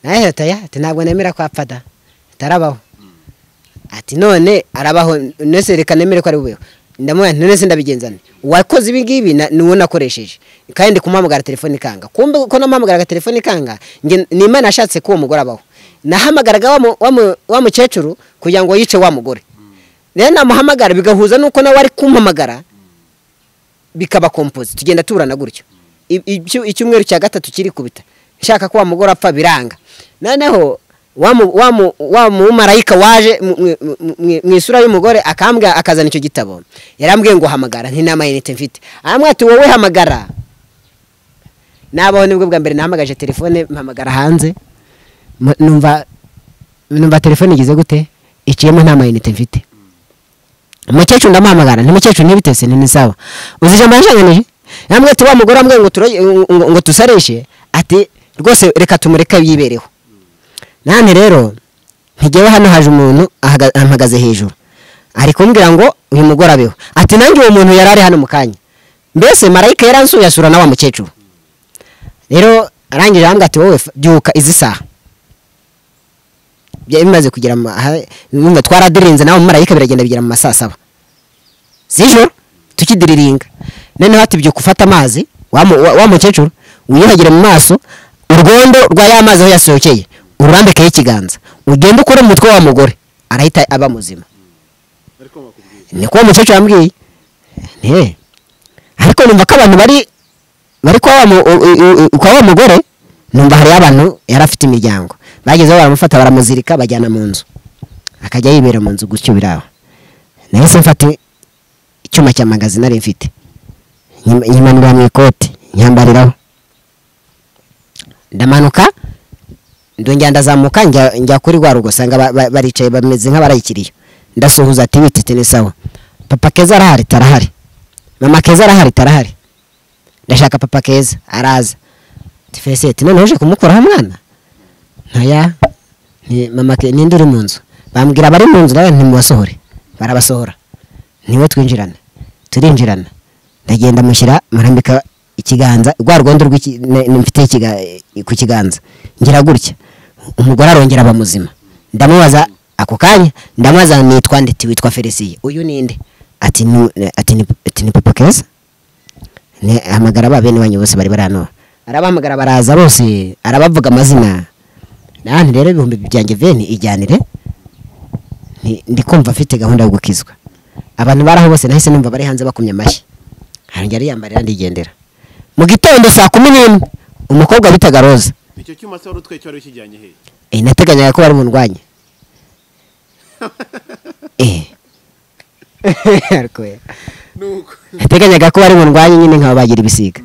Nawe ati ntabwo nemera kwapfa da, atarabaho. Ati none arabaho, nese reka nemere ko ari bubeho. Ndamubwira nti none se ndabigenza nte? Uwakoze ibi ngibi ni uwo nakoresheje, kandi kumuhamagara telefone ikanga. Kumbe ko namuhamagaraga telefone ikanga, ni Imana yashatse ko uwo mugore abaho. Nahamagaraga wa mukecuru kugira ngo yice wa mugore. Rero namuhamagara bigahuza nuko nawe ari kumpamagara bikaba compose, tugenda tuburana gutyo. Icyumweru cya gatatu kiri kubita Nshaka ko wa mugore apfa biranga. Noneho wa mumarayika waje mu isura y'umugore akambwa akazana icyo gitabo. Yarambwiye ngo hamagara, nti nama inite mfite. Arambwira ati wowe hamagara. Nabaho nibwo bwa mbere nahamagaje telefone, mpamagara hanze. Numva telefone igeze gute? Iciyemo nta mayinite mfite. Umukecuru ndamuhamagara, nti mukecuru ntibitese, nti sawa. Uzi ijambo yanshanganije? Yarambwiye ati wa mugore ambwiye ngo tusareshe, ati rwose reka tumureke yibereho. Nane rero ntigewe hano haje umuntu ampagaze hejuru. Ari kumbwira ngo uyu mugore abeho. Ati nanjye uwo muntu yarari hano mukanya. Mbese marayika yaransuye asura na wa mukecuru. Rero arangije arambwira ati wowe byuka izi saha. Bimaze kugera numva twaradirinze nawe marayika biragenda bigera mu masaa 7 z'ijoro tukidiriringa. Noneho ati byuka ufata amazi wa mukecuru wiyuhagire mu maso, urwondo rwa ya mazi aho yasohokeye urambikeho ikiganza, ugende ukore mu mutwe wa mugore arahita aba muzima. Niko mukecuru yambwiye. Ariko numva ko abantu bari kwa wa mugore, numva hari abantu yarafite imiryango bagezeho baramufata baramuzirika bajyana mu nzu, akajya yibera mu nzu gutyo biraho. Nahise mfata icyuma cya magazi nari mfite, nyimanura mu ikoti nyambariraho, ndamanuka ndongera ndazamuka njya kuri rwa rugo, sanga baricaye bameze nk'abarayikiriye. Ndasuhuza ati bitite ni sawa, papa Keza arahari? Tarahari. Mama Keza arahari? Tarahari. Ndashaka papa Keza. Araza. Tifesete none uje kumukoraho mwana? Ntaya ni mama ke ninde uri mu nzu? Bambwira bari mu nzu nawe ntimubasohore. Barabasohora. Niwe twinjirana. Turinjirana. Ndagenda mushyira murambika ikiganza rwa rwondo rw'iki mfite ku kiganza. Ngira gutya. Umugore arongera aba muzima. Ndamubaza ako kanya, ndamubaza nitwa nde? Witwa Felicien. Uyu ninde? Ati ni papa Keza. Ne hamagara ba bene wanyu bose bari barano. Arabahamagara baraza bose, arabavuga amazina. Nani rero ibihumbi byanjye veni ijyanire. Ndi kumva afite gahunda yo gukizwa. Abantu baraho bose nahise numva bari hanze bakumye amashyi. Arongera yambarira ndigendera. Mu gitondo saa 11 umukobwa bitaga Roza. Icyo cyuma se wari utwaye cyo wari ukijyanye he? Nateganyaga ko bari bundwanye. Ariko nuko nateganyaga ko bari bundwanye nyine nkababagira ibisiga.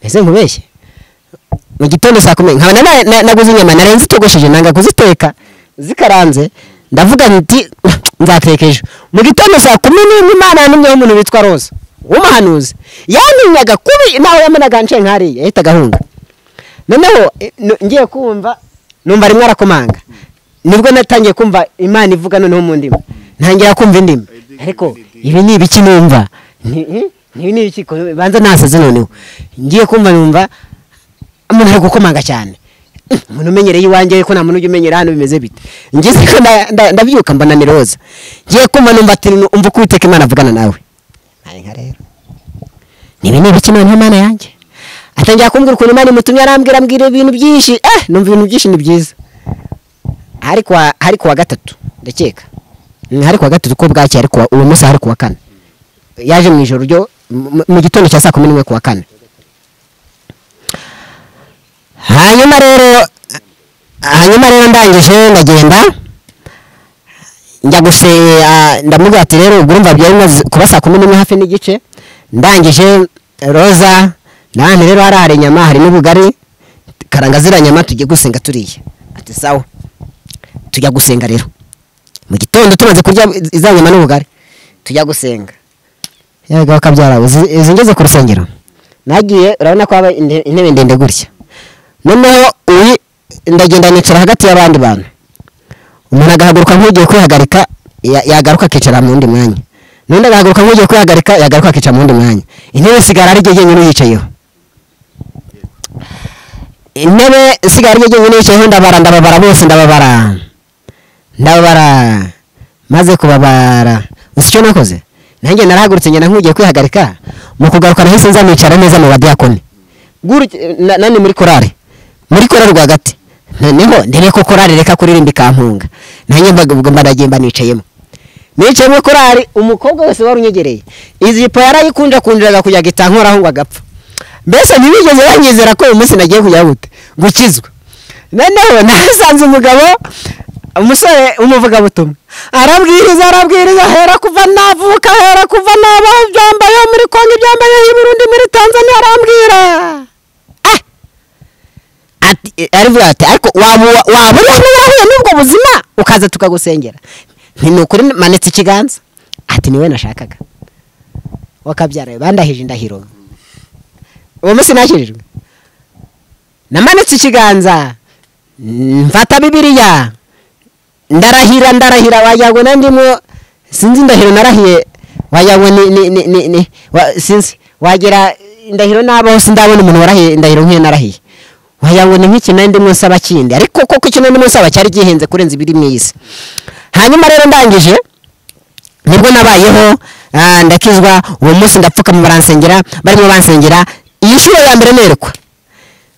Ese nkubeshye? Mu gitondo saa 10 nkaba naguze inyama narenze itogosheje nanga kuziteka zikaranze, ndavuga nti nzateka ejo. Mu gitondo saa 11 Imana yantumyeho umuntu witwa Roza w'umuhanuzi. Yantinyaga kubi naho yamenaga nce nkariye yahitaga ahunga. Noneho ngiye kumva numva rimwe arakomanga. Nibwo natangiye kumva Imana ivuga noneho mu ndimi. Ntangira kumva indimi. Ariko ibi ni ibiki numva? Ibi ni ibiki banza nasaze noneho. Ngiye kumva numva umuntu ari gukomanga cyane. Umuntu umenyereye iwanjye ko nta muntu ujya umenyera hano bimeze bite. Ngize ko ndabyuka mbona ni Roza. Ngiye kumva numva ati umva ko Uwiteka Imana avugana nawe. Nka rero nibi ni ibiki noneho Imana yanjye. Atangira kumbwira ukuntu Imana imutumye, arambwira ambwira ibintu byinshi. Numva ibintu byinshi ni byiza. Hari kuwa gatatu ndakeka. Hari kuwa gatatu ko bwacye, ariko uwo munsi hari kuwa kane. Yaje mu ijoro ryo mu gitondo cya saa 11 kuwa kane. Hanyuma rero ndangije ndagenda njya gusenga, ndamubwira ati rero ubwo urumva byari bimaze kuba saa 11 hafi n'igice. Ndangije Roza nani rero hari inyama hari n'ubugari, karanga zira nyama tujye gusenga turiye. Ati sawa. Tujya gusenga rero. Mu gitondo tumaze kurya iza nyama n'ubugari tujya gusenga. Yego bakabyara izi ngeze ku rusengero. Nagiye urabona ko haba intebe ndende gutya. Noneho ndagenda nicara hagati y'abandi bantu. Umuntu agahaguruka nk'ugiye kwihagarika, yagaruka akicara mu wundi mwanya. N'undi agahaguruka nk'ugiye kwihagarika, yagaruka akicara mu wundi mwanya. Intebe sigara ari jye nyine yicayeho. Intebe sigara ari jye nyine yicayeho, ndabara ndababara bose ndababara. Ndababara. Maze kubabara. Uzi icyo nakoze? Nanjye narahagurutse ngenda nk'ugiye kwihagarika, mu kugaruka nahise nza nicara neza mu badiyakoni. Nani muri korari. Muri korari rwagati. Noneho ndebe ko korari reka kuririmba ikampunga. Nanjye mba ndagenda nicayemo. Nicayemo korari, umukobwa wese wari unyegereye. Izipo yarayikunja kunjiraga kujya gitankoraho ngo agapfa. Mbese ntibigeze banyizera ko uyu munsi nagiye kujya gute gukizwa. Noneho nasanze umugabo, umusore w'umuvugabutumwa, arabwiriza arabwiriza, ahera kuva navuka, ahera kuva nabaho, ibyambayeho muri Kongo, ibyambayeho i Burundi, muri Tanzania, arambwira. Ati aravuga ati ariko waba waba uri hano warahuye n'ubwo buzima ukaza tukagusengera. Nti ni ukuri manitse ikiganza. Ati niwe nashakaga. Wakabyara bandahije indahiro. Uwo munsi nakijijwe. Namanitse ikiganza, mfata Bibiliya, ndarahira ndarahira, wagira ngo nandimo sinzi indahiro narahiye, wagira ngo ni sinzi, wagira indahiro nabaho sindabona umuntu warahiye indahiro nk'iyo narahiye. Wagira ngo ni nk'ikintu ndimo nsaba kindi, ariko koko ikintu ndimo nsaba cyari gihenze kurenza ibiri mu isi. Hanyuma rero ndangije nibwo nabayeho, ndakizwa. Uwo munsi ndapfukama baransengera, barimo bansengera. Iyi nshuro ya mbere nerekwa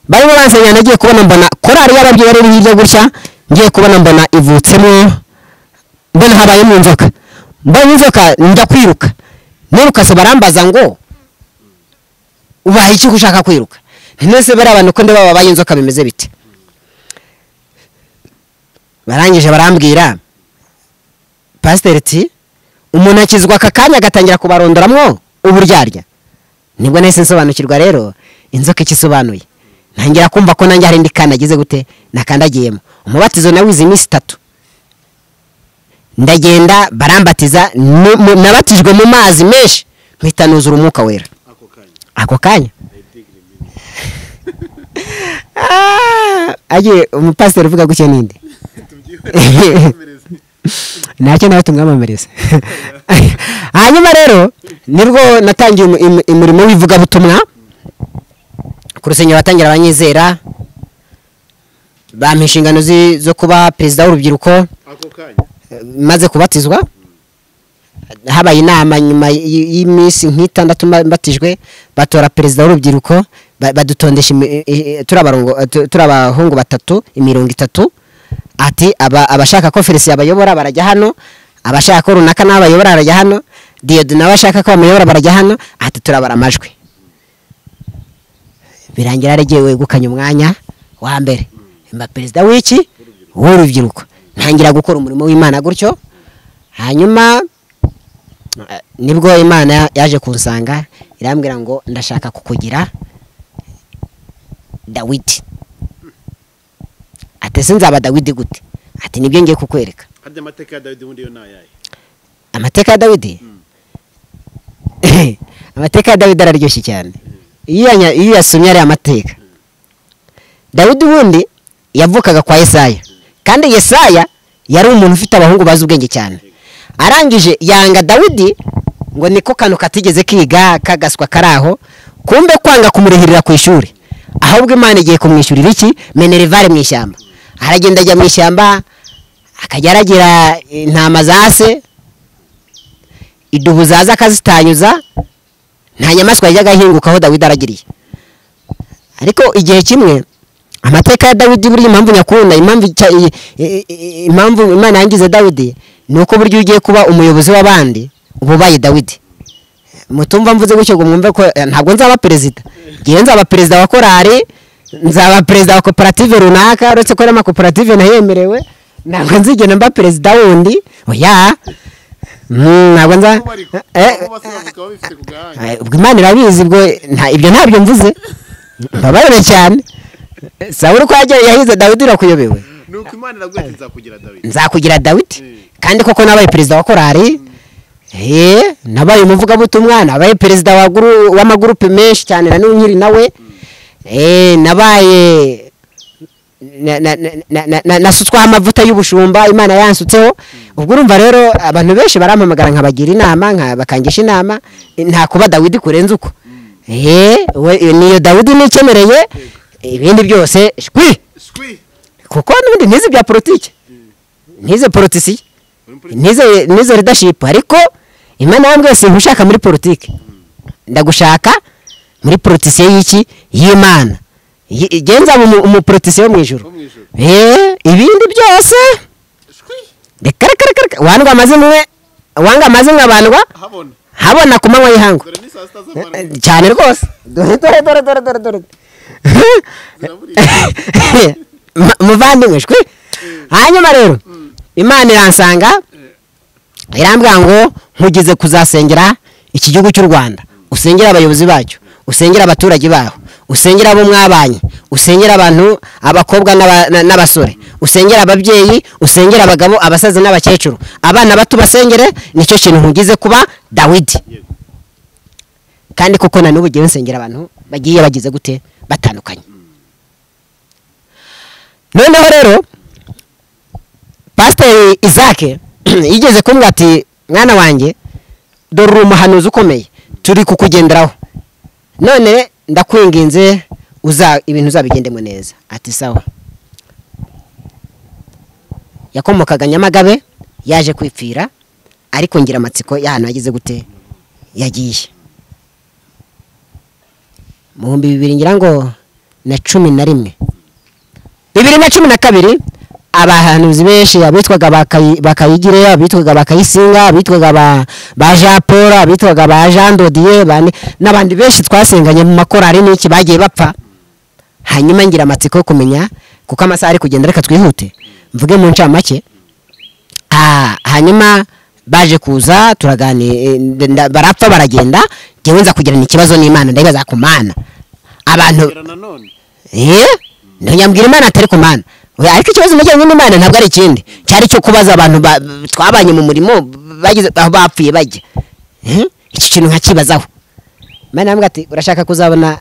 barimo bansengera, nagiye kubona mbona korali y'ababyeyi bari hirya gutya, ngiye kubona mbona ivutsemo, mbona habayemo inzoka, mbonye inzoka njya kwiruka, niruka se barambaza ngo ubaye iki ushaka kwiruka? None bari abantu ko ndeba babaye inzoka bimeze bite? Barangije barambwira, pasiteri ati umuntu akizwa aka kanya agatangira kubarondoramwo uburyarya. Nibwo nahise nsobanukirwa rero inzoka ikisobanuye. Ntangira kumva ko nanjye hari indi kana gute nakandagiyemo. Umubatizo nawize iminsi 3. Ndagenda barambatiza, nabatijwe mu mazi menshi, mpita nuzura umwuka wera ako kanya. Agiye umupasiteri uvuga gutya ninde? Ntacyo nawe tumwamamariza. Hanyuma rero nibwo natangiye umurimo w'ivugabutumwa ku rusengero, batangira abanyizera, bampa inshingano zo kuba perezida w'urubyiruko. Maze kubatizwa habaye inama nyuma y'iminsi nk'itandatu mbatijwe, batora perezida w'urubyiruko, badutondesha turi abahungu batatu, imirongo itatu. Ati abashaka ko Felicien abayobora barajya hano, abashaka ko runaka n'abayobora barajya hano, Dieudonné abashaka ko bamuyobora barajya hano. Ati turabara amajwi. Birangira aragiye wegukanye umwanya wa mbere, mba perezida w'iki w'urubyiruko. Ntangira gukora umurimo w'Imana gutyo. Hanyuma nibwo Imana yaje kunsanga irambwira ngo ndashaka kukugira Dawidi. Ati ese nzaba Dawidi gute? Ati nibyo ngiye kukwereka. Harya amateka ya Dawidi ubundi yo ni ayahe? Amateka ya Dawidi, amateka ya Dawidi araryoshye cyane iyo uyasomye ari amateka. Dawidi ubundi yavukaga kwa Yesaya, kandi Yesaya yari umuntu ufite abahungu bazi ubwenge cyane. Arangije yanga Dawidi ngo niko kantu katigeze kiga, kagaswa karaho, kumbe kwanga kumurihirira ku ishuri, ahubwo Imana igiye kumwishyurira iki minerval mu ishyamba. Aragenda ajya mu ishyamba, akajya aragira intama za se, idubu zaza akazitanyuza, nta nyamaswa yajyaga ahingukaho Dawidi aragiriye. Ariko igihe kimwe, amateka ya Dawidi, burya impamvu nyakunda, impamvu Imana yangize Dawidi, ni uko burya ugiye kuba umuyobozi w'abandi uba ubaye Dawidi. Mutumva mvuze gutyo ngo mwumve ko ntabwo nzaba perezida. Ngiye nzaba perezida wa korari, nzaba perezida wa koperative runaka, uretse ko n'amakoperative nayemerewe, ntabwo nzigera mba perezida wundi, oya. Ntabwo nza ubwo Imana irabizi, ubwo ibyo ntabyo mvuze, mbabarire cyane. Sawuli ko yahize Dawidi irakuyobewe. Nuko Imana iraguye ati nzakugira Dawidi, nzakugira Dawidi. Kandi koko nabaye perezida wa korari, nabaye umuvugabutumwa, nabaye perezida w'amagurupe menshi cyane na nkiri nawe, nabaye nasutsweho amavuta y'ubushumba, Imana yansutseho. Ubwo urumva rero abantu benshi barampamagara nkabagira inama, bakangisha inama. Nta kuba Dawidi kurenza uko. Niyo Dawidi nikemereye, ibindi byose shwi, kuko n'ubundi ntize bya politiki, ntize politisi, nize leadership. Ariko Imana yambwiye sinkushaka muri politiki, ndagushaka muri politisi y'iki y'Imana. Genza umupolitisi wo mu ijuru, ibindi byose reka reka reka. Wanga amazimwe, wanga amazimwe abandwa habona ku manywa y'ihangu. Cyane rwose, dore dore dore dore dore dore muvandimwe shwi. Hanyuma rero Imana iransanga irambwira ngo nkugize kuzasengera iki gihugu cy'u Rwanda, usengera abayobozi bacyo, usengera abaturage baho, usengera abo mwabanye, usengera abantu abakobwa n'abasore, usengera ababyeyi, usengera abagabo, abasaza n'abakecuru, abana bato basengere. Nicyo kintu nkugize kuba Dawidi. Kandi koko na n'ubu ngiye nsengera abantu bagiye bagize gute batandukanye. Noneho rero Pasiteri Isaac yigeze kumbwira ati mwana wanjye dore uri umuhanuzi ukomeye, turi kukugenderaho, none ndakwinginze ibintu uzabigendemo neza. Ati sawa. Yakomokaga Nyamagabe, yaje kwipfira, ariko ngira amatsiko y'ahantu yagize gute yagiye. Mu 2011 2012 abahanuzi benshi abitwaga Bakayigire, abitwaga Bakayisinga, abitwaga ba Jean Paul, abitwaga ba Jean Dodier, n'abandi benshi twasenganye mu makorari n'iki bagiye bapfa. Hanyuma ngira amatsiko yo kumenya, kuko amasaha ari kugenda, reka twihute mvuge mu ncamake. Hanyuma baje kuza turaganira, barapfa baragenda. Njyewe nza kugirana ikibazo n'Imana, ndayibaza ku Mana abantu ntiyambwira Imana atari ku Mana. Ariko ikibazo nagiranye n'Imana ntabwo ari ikindi, cyari cyo kubaza abantu twabanye mu murimo bagize aho bapfuye bajya. Iki kintu nkakibazaho. Imana yambwira ati urashaka kuzabona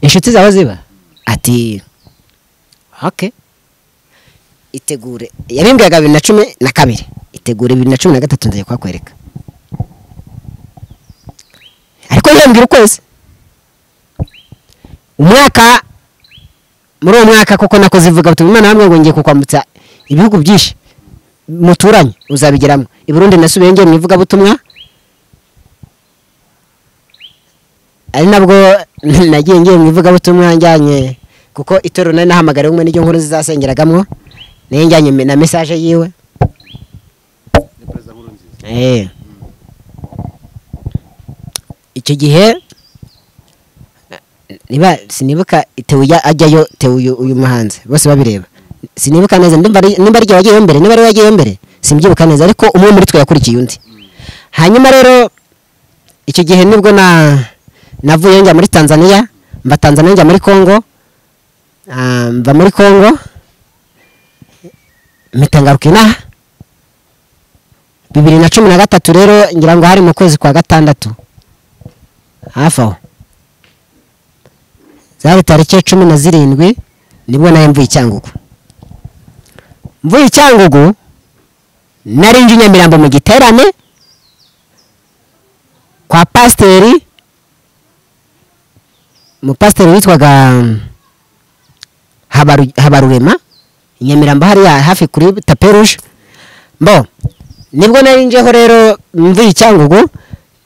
inshuti zawe ziba? Ati okay, itegure. Yabimbwiraga 2012, itegure 2013 nzaye kwakwereka. Ariko yambwira ukwezi umwaka, muri uwo mwaka koko nakoze ivuga butumwa. Imana yambwiye ngo ngiye kukwambutsa ibihugu byinshi muturanye uzabigeramo. I Burundi nasubiye ngiye mu ivuga butumwa, ari nabwo nagiye ngiye mu ivuga butumwa njyanye, kuko itorero nari nahamagariwe umwe n'iryo nkuru zizasengeragamwo, nayo njyanye na message yiwe. Icyo gihe niba sinibuka Tewu ajyayo, Tewu uyu muhanzi bose babireba, sinibuka neza nimba ari wagiye mbere, niba ari wagiye mbere simbyibuka neza, ariko umwe muri twe yakurikiye undi. Hanyuma rero icyo gihe nibwo navuye njya muri Tanzania, mva Tanzania njya muri Congo, mva muri Congo mpita ngaruka inaha 2013. Rero ngira ngo hari mu kwezi kwa gatandatu hafi aho, zari tariki 17 nibwo naye mvuye Cyangugu. Mvuye Cyangugu nari nje Nyamirambo mu giterane kwa pasiteri, umupasiteri witwaga Habarurema Nyamirambo hariya hafi kuri Taperuje. Mbo nibwo nari njeho rero mvuye Cyangugu,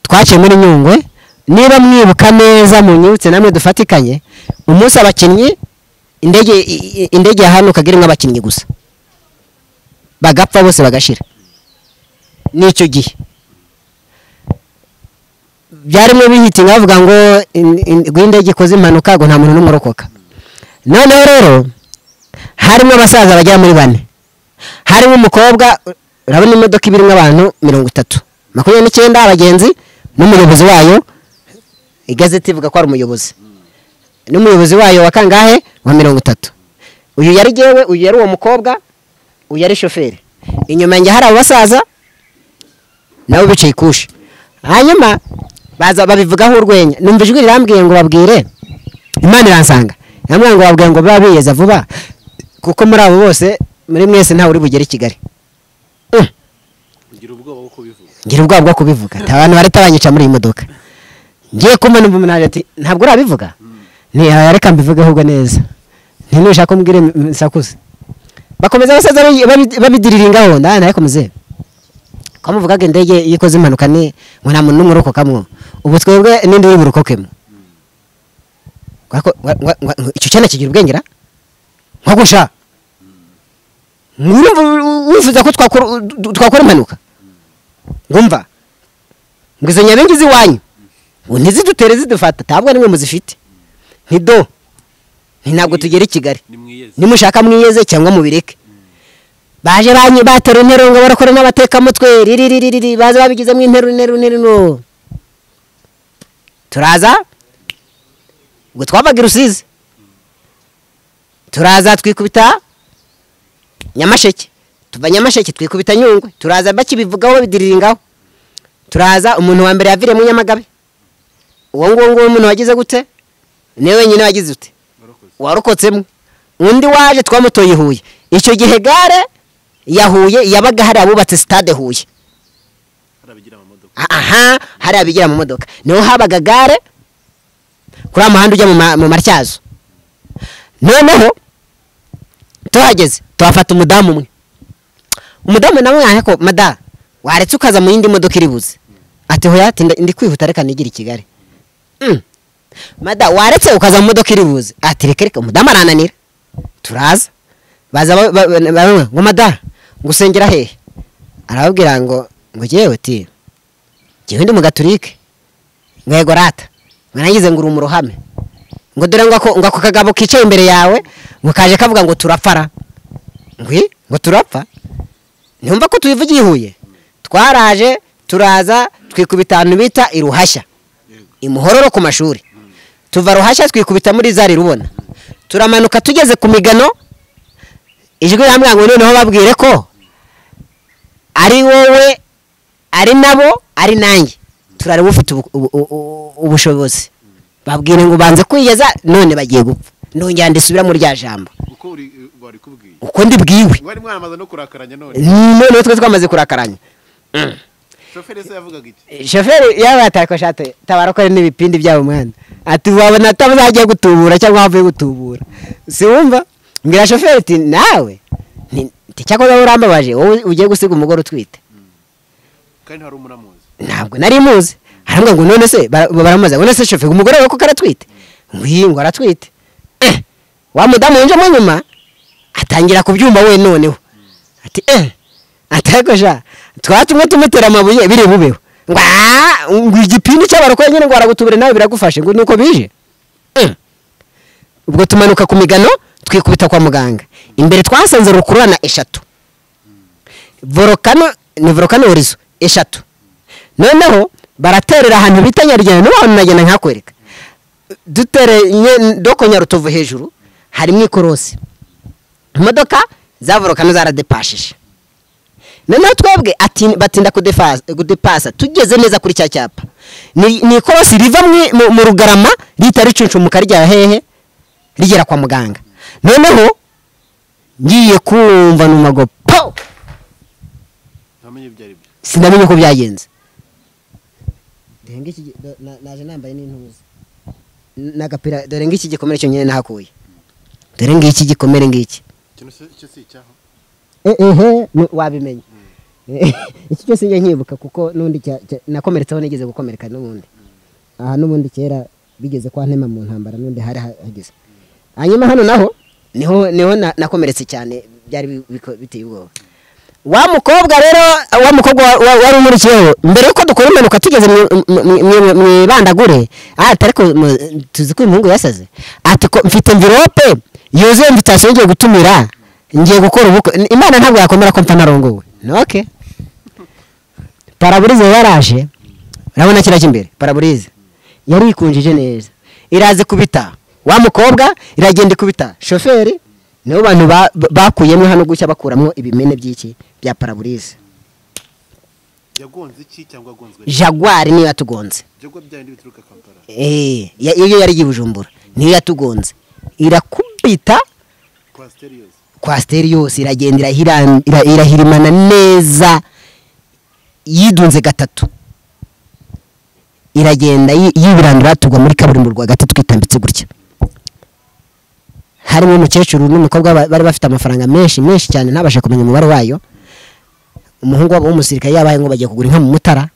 twaciye muri Nyungwe. Niba mwibuka neza munyibutse namwe dufatikanye, umunsi abakinnyi indege yahanukaga irimo abakinnyi gusa bagapfa bose bagashira. N'icyo gihe byarimo bihita bavuga ngo indege ikoze impanuka ngo nta muntu n'umwe urokoka. Noneho rero harimo abasaza bagera muri 4, harimo umukobwa. Urabona imodoka ibirimo abantu 30, 29 abagenzi n'umuyobozi wayo. Igazeti ivuga ko ari umuyobozi, n'umuyobozi wayo wa kangahe wa 30. Uyu yari jewe, uyu yari uwo mukobwa, uyu yari shoferi. Inyuma yanjye hari abasaza nabo bicaye kushe. Hanyuma baza babivugaho urwenya, numva ijwi rirambwiye ngo babwire. Imana iransanga yambwiye ngo babwire ngo babiyeza vuba, kuko muri abo bose muri mwese ntawe uri bugere i Kigali. Ngira ubwoba bwo kubivuga, ngira ubwoba bwo kubivuga, abantu bareta banyica muri iyi modoka. Ngiye kumva numva umuntu ati ntabwo urabivuga, nti reka mbivuge ahubwo neza, ntinushaka kumbwira nsakuze. Bakomeza abasaza babidiriringaho, ndakomeze ko muvugaga indege ikoze impanuka ni ngo nta muntu n'umwe urokokamwo, ubu twebwe n'indi uri burokokemo. Icyo cyana kigira ubwengera nko gusha wifuza ko twakora impanuka, ngumva ngo izo nyabengi z'iwanyu Ngo ntizidutere zidufata, tabwo nimwe muzifite. Ntido ntabwo tugera i Kigali, nimushaka mwiyeze cyangwa mubireke. Baje banyi batera intero ngo barakora n'abateka mutwe riririririri, baza babigizemo intero intero intero. Turaza ubwo twavaga i Rusizi, turaza twikubita Nyamasheke, tuva Nyamasheke twikubita Nyungwe, turaza bakibivugaho babidiriringaho. Turaza umuntu wa mbere yaviriye mu Nyamagabe, uwo nguwo nguwo umuntu wagize gute niwe wenyine wagize ute warokotsemo. Undi waje twamutoye Huye, icyo gihe gare ya Huye yabaga hari abubatse stade Huye, aha hari abigira mu modoka, niho habaga gare kuri amuhanda ujya mu Matyazo. Noneho tuhageze tuhafata umudamu umwe, umudamu nawe yanka ko mada waretse ukaza mu yindi modoka iri buze, ati hoya ati ndi kwihuta reka nigire i Kigali. Mada waretse ukaza mu modoka iri buze, ati reka reka, umudamu arananira. Turaza baza ngo mada ngusengera hehe, arababwira ngo ngo jewe ati jewe ndi mu Gatolike, ngo rata ngo ngo uri mu ruhame, ngo dore ngo ako kagabo kicaye imbere yawe ngo kaje kavuga ngo turapfara, ngo turapfa, ntumva ko tubivugiye Huye. Twaraje turaza twikubita ahantu bita Iruhashya, imuhororo ku mashuri, tuva Ruhashya twikubita muri zari rubona, turamanuka tugeze ku migano, ijwi rambwira ngo noneho babwire ko ari wowe ari nabo ari nanjye turari bufite ubushobozi, babwire ngo banze kwiyeza none bagiye gupfa. Nongera ndisubira muri rya jambo uko ndibwiwe, none twe twamaze kurakaranya. Shoferi se yavugaga iki? Shoferi yabatako shate tabarakore n'ibipindi byabo mwana, ati wabona atazagiye gutubura cyangwa avuye gutubura, si wumva? Mbwira shoferi ati nawe nti cyakoze urambabaje wowe ugiye gusiga umugore utwite, kandi hari umunamuzi. Ntabwo nari muzi. Arambwa ngo none se baramubaza none se shoferi umugore wawe ko karatwite, ngo aratwite. Wa mudamu winje mu nyuma atangira kubyumva we noneho ati atako twatumwe tumutera amabuye biri bubeho, ngo igipindi cy'abarokore nyine ngo aragutubure nawe biragufashe, ngo nuko bije. Ubwo tumanuka ku migano twikubita kwa muganga, imbere twasanze rukururana eshatu, volcano ni volcano orizo eshatu. Noneho baraterera ahantu bita Nyarugenge, n'ahantu nagenda nkakwereka, dutere doko Nyarutovu hejuru harimo ikorosi, imodoka za volcano zaradepashije. Noneho twebwe batinda kudepasa tugeze neza kuri cya cyapa, ni ikorosi riva mu Rugarama rita ricuncumuka rya hehe rigera kwa muganga. Noneho ngiye kumva numago po, sinamenye uko byagenze. Naje nambaye n'intuza n'agapira, dore ngiki gikomere cyo nyine nahakuye, dore ngiki gikomere ngiki wabimenye. Iki cyose njye nkibuka kuko nundi nakomeretseho nigeze gukomereka n'ubundi aha n'ubundi kera bigeze kwa ntema mu ntambara n'undi hari hageze. Hanyuma hano naho niho nakomeretse cyane byari biteye ubwoba. Wa mukobwa rero, wa mukobwa wari umurikiyeho mbere yuko dukora impanuka tugeze mu ibandagure, ariko tuzi ko umuhungu yasaze, ati mfite envelope yuzuye invitation ngiye gutumira, ngiye gukora ubukwe, Imana ntabwo yakomera ko mpfa narongowe. Okay, paraburize yaraje, urabona kira cy'imbere paraburize yari ikunjije neza, iraze kubita wa mukobwa, iragenda ikubita shoferi, nibo bantu bakuyemo hano gucya bakuramo ibimene by'iki bya paraburize. Yagonze iki cyangwa agonzwe? Jaguar niyo yatugonze. Jaguar byandi bituruka Kampala. Iyo yari Bujumbura niyo yatugonze, irakubita kwasteri yose iragenda irahirimana neza, yidunze gatatu, iragenda yibirandura tugwa muri kaburimbo rwagati twitambitse gutya. Harimo umukecuru n'umukobwa bari bafite amafaranga menshi menshi cyane ntabasha kumenya umubare wayo. Umuhungu wabo w'umusirikare yabaye ngo bagiye kugura inka mu Mutara,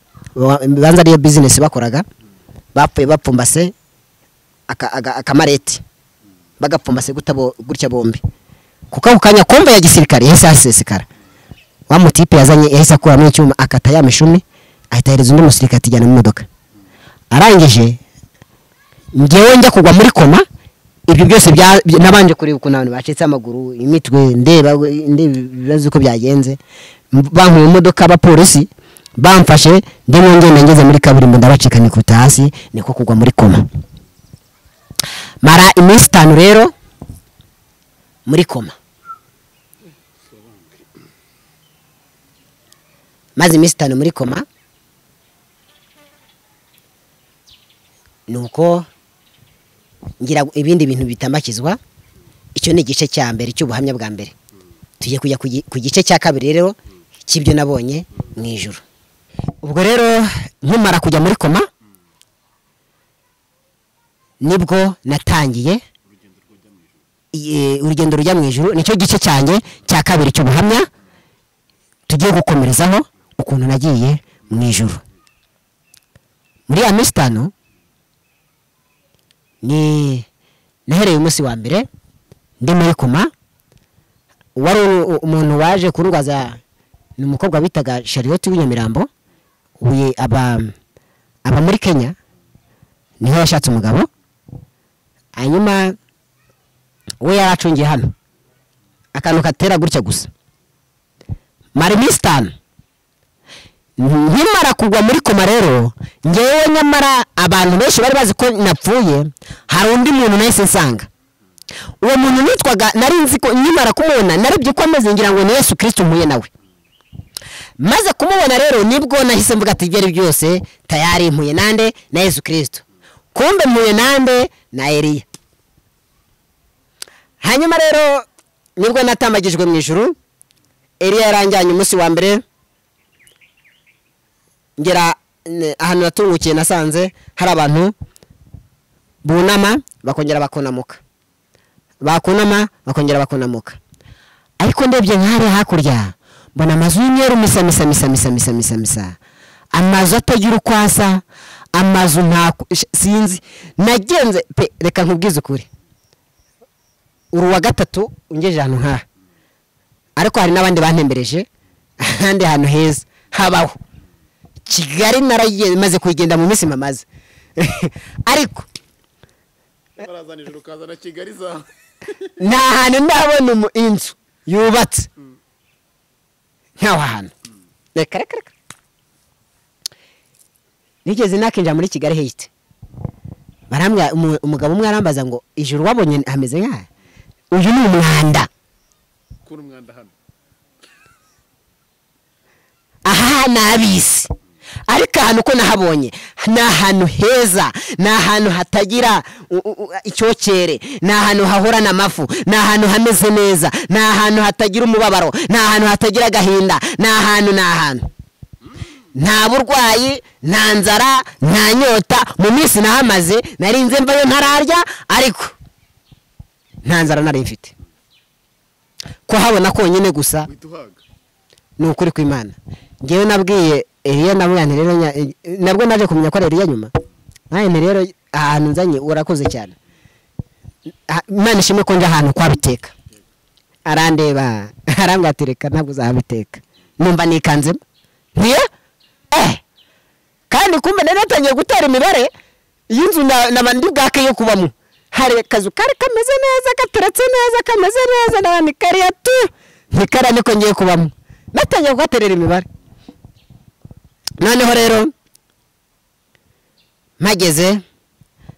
banza ariyo business bakoraga, bapfuye bapfumbase akamareti, bagapfumbase gutya bombi, kuko ako kanya kombe ya gisirikare yahise asesekara. Wa mutipe yazanye yahise akuramo icyuma akata ya mishumi, ahita ahereza undi musirikare atijyana mu modoka. Arangije ngewe njya kugwa muri koma, ibyo byose nabanje kureba ukuntu abantu bacitse amaguru, imitwe, ndeba ibibazo uko byagenze. Bankuye mu modoka abapolisi bamfashe, ndimo ngenda ngeze muri kaburimbo ndabacika nikubita hasi, niko kugwa muri koma. Mara iminsi 5 rero muri koma. Maze iminsi 5 muri koma, nuko ngira ibindi bintu bitambakizwa. Icyo ni igice cya mbere cy'ubuhamya bwa mbere. Tugiye kujya ku gice cya kabiri rero cy'ibyo nabonye mu ijuru. Ubwo rero nkimara kujya muri koma nibwo natangiye urugendo rujya mu ijuru. Nicyo gice cyanjye cya kabiri cy'ubuhamya tugiye gukomerezaho ukuntu nagiye mu ijuru. Muri ya minsi 5 ni nahereye umunsi wa mbere ndi muri koma. Wari umuntu waje kurwaza ni umukobwa bitaga Charlotte w'Inyamirambo, uye aba muri Kenya, niho yashatse umugabo. Hanyuma we yaracungiye hano akantu katera gutya gusa. Mara iminsi 5 nkimara kugwa muri koma rero, ngewe nyamara abantu benshi bari bazi ko napfuye, hari undi muntu nahise nsanga. Uwo muntu nitwaga, nari nzi ko nkimara kumubona narebye ko ameze ngira ngo ni Yesu Kristo mpuye nawe. Maze kumubona rero nibwo nahise mvuga ati ibyo byose tayari mpuye nande na Yesu Kristo. Kumbe mpuye nande na Eliya. Hanyuma rero nibwo natambagijwe mu ijuru. Eliya yaranjyanye umunsi wa mbere, ngera ahantu natungukiye nasanze hari abantu bunama bakongera bakunamuka, bakunama bakongera bakunamuka. Ariko ndebye nk'ahari hakurya mbona amazu y'imyeru misa misa misa misa misa misa misa, amazu atagira uko asa, amazu nta sinzi. Nagenze pe, reka nkubwize ukuri, uru wa gatatu ungejeje ahantu nkaha, ariko hari n'abandi bantembereje ahandi hantu heza habaho. Kigali naragiye maze kugenda mu minsi mamaze. Ariko barazana ijuru kazana Kigali za nta hantu ndabona inzu yubatse ntaho hantu. Reka reka reka, nigeze nakinjira muri Kigali hate, barambwa umugabo umwe arambaza ngo ijuru wabonye hameze nkaha, uyu ni umwanda. Kuri umwanda hano aha nabisi. Ariko ahantu ko nahabonye ni ahantu heza, ni ahantu hatagira icyokere, ni ahantu hahorana amafu, ni ahantu hameze neza, ni ahantu hatagira umubabaro, ni ahantu hatagira agahinda, ni ahantu nta burwayi, nta nzara, nta nyota. Mu minsi nahamaze narinze mvayo ntararya, ariko nta nzara nari mfite. Kuhabona konyine gusa ni ukuri kw'Imana. Ngewe nabwiye Eliya, nabwo rero nabwo naje kumenya ko ari Eliya nyuma. Naye rero ahantu nzanye urakoze cyane, Imana ishimwe ko nje ahantu kwabiteka. Arandeba arambwira ati reka ntabwo uzahabiteka. Numva nikanzemo ntiye kandi kumbe nari natangiye gutera imibare y'inzu naba ndi bwake yo kubamo. Hari akazu kari kameze neza, gateretse neza, kameze neza, n'abandi kariya tu ntikara niko ngiye kubamo. Natangiye kugaterera imibare. Noneho rero mpageze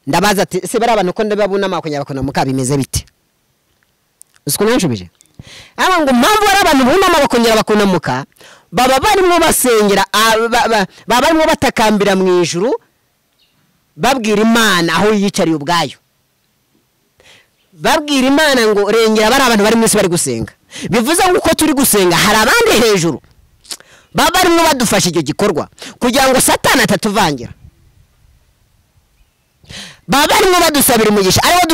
ndabaza ati se bari abantu ko ndababunama bakongera bakunamuka bimeze bite? Uzi ukuntu yanshubije? Aba ngo mpamvu ari abantu bunama bakongera bakunamuka, baba barimo basengera, baba barimo batakambira mu ijuru babwira Imana aho yiyicariye ubwayo, babwira Imana ngo rengera bari abantu bari mu isi bari gusenga. Bivuze ngo uko turi gusenga hari abandi hejuru baba barimo badufasha icyo gikorwa kugira ngo Satani atatuvangira. Baba barimo badusabira umugisha, ariwo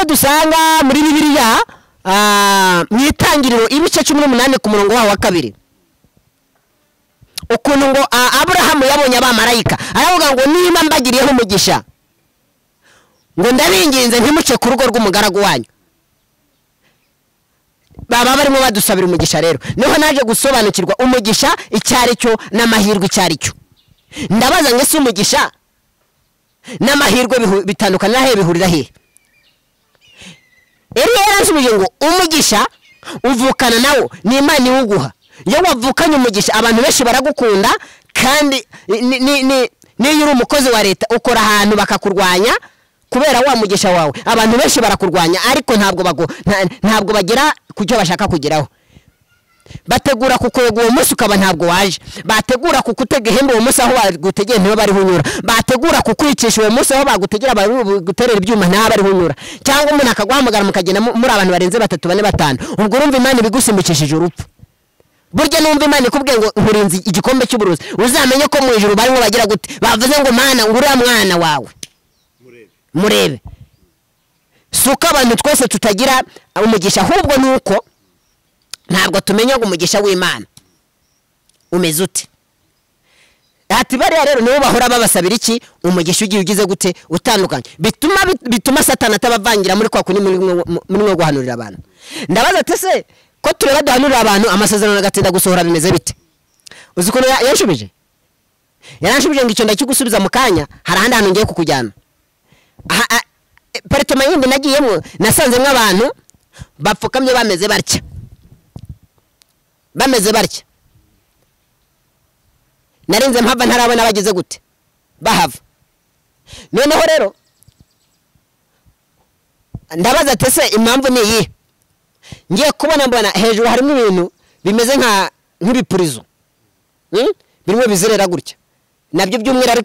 dusanga muri Bibiliya mu Itangiriro ibice 18 ku murongo waho wa 2. Ukuntu ngo Aburahamu yabonye abamarayika aravuga ngo niba mbagiriyeho umugisha ngo ndabinginze ntimuce ku rugo rw'umugaragu wanyu. Baba barimo badusabira umugisha. Rero niho naje gusobanukirwa umugisha icyari cyo n'amahirwe icyari cyo. Ndabaza ngo ese umugisha n'amahirwe bitandukana he, bihurira he? Eliya yaranshubije ngo umugisha uvukana nawo, ni Imana iwuguha. Iyo wavukanye umugisha abantu benshi baragukunda, kandi niyo uri umukozi wa leta ukora ahantu bakakurwanya kubera wa mugisha wawe, abantu benshi barakurwanya ariko ntabwo bagera ku cyo bashaka kugeraho. Bategura kukwega uwo munsi ukaba ntabwo waje, bategura kukutega ihembe uwo munsi aho bagutegeye ntiba bariho unyura, bategura kukwicisha uwo munsi aho bagutegera baguterera ibyuma nta bariho unyura, cyangwa umuntu akaguhamagara mukagenda muri abantu barenze 3 4 5, ubwo urumva Imana ibigusimbukishije urupfu. Burya numva Imana ikubwiye ngo nkurinze igikombe cy'uburozi, uzamenye ko mu ijuru barimo bagira gute, bavuze ngo Mana nguriya mwana wawe murebe. Suka abantu twese tutagira umugisha, ahubwo nuko ntabwo tumenya ngo umugisha w'Imana umeze ute. Ati bariya rero nibo bahora babasabira iki? Umugisha ugiye ugize gute utandukanye, bituma Satani atabavangira muri kwa kuni muri guhanurira abantu. Ndabaza ati se ko tureba duhanurira abantu amasezerano agatinda gusohora bimeze bite? Uzi ko yanshubije? Yaranshubije ngo icyo ndakigusubiza mu kanya, hari ahandi hantu ngiye kukujyana. Paritoma yindi nagiyemo nasanzemo abantu bapfukamye bameze batya, bameze batya. Narinze mpava ntarabona bageze gute bahava. Noneho rero ndabaza ati se impamvu ni iyi? Ngiye kubona mbona hejuru harimo ibintu bimeze nka nk'ibipurizo, birimo bizerera gutya, nabyo by'umweru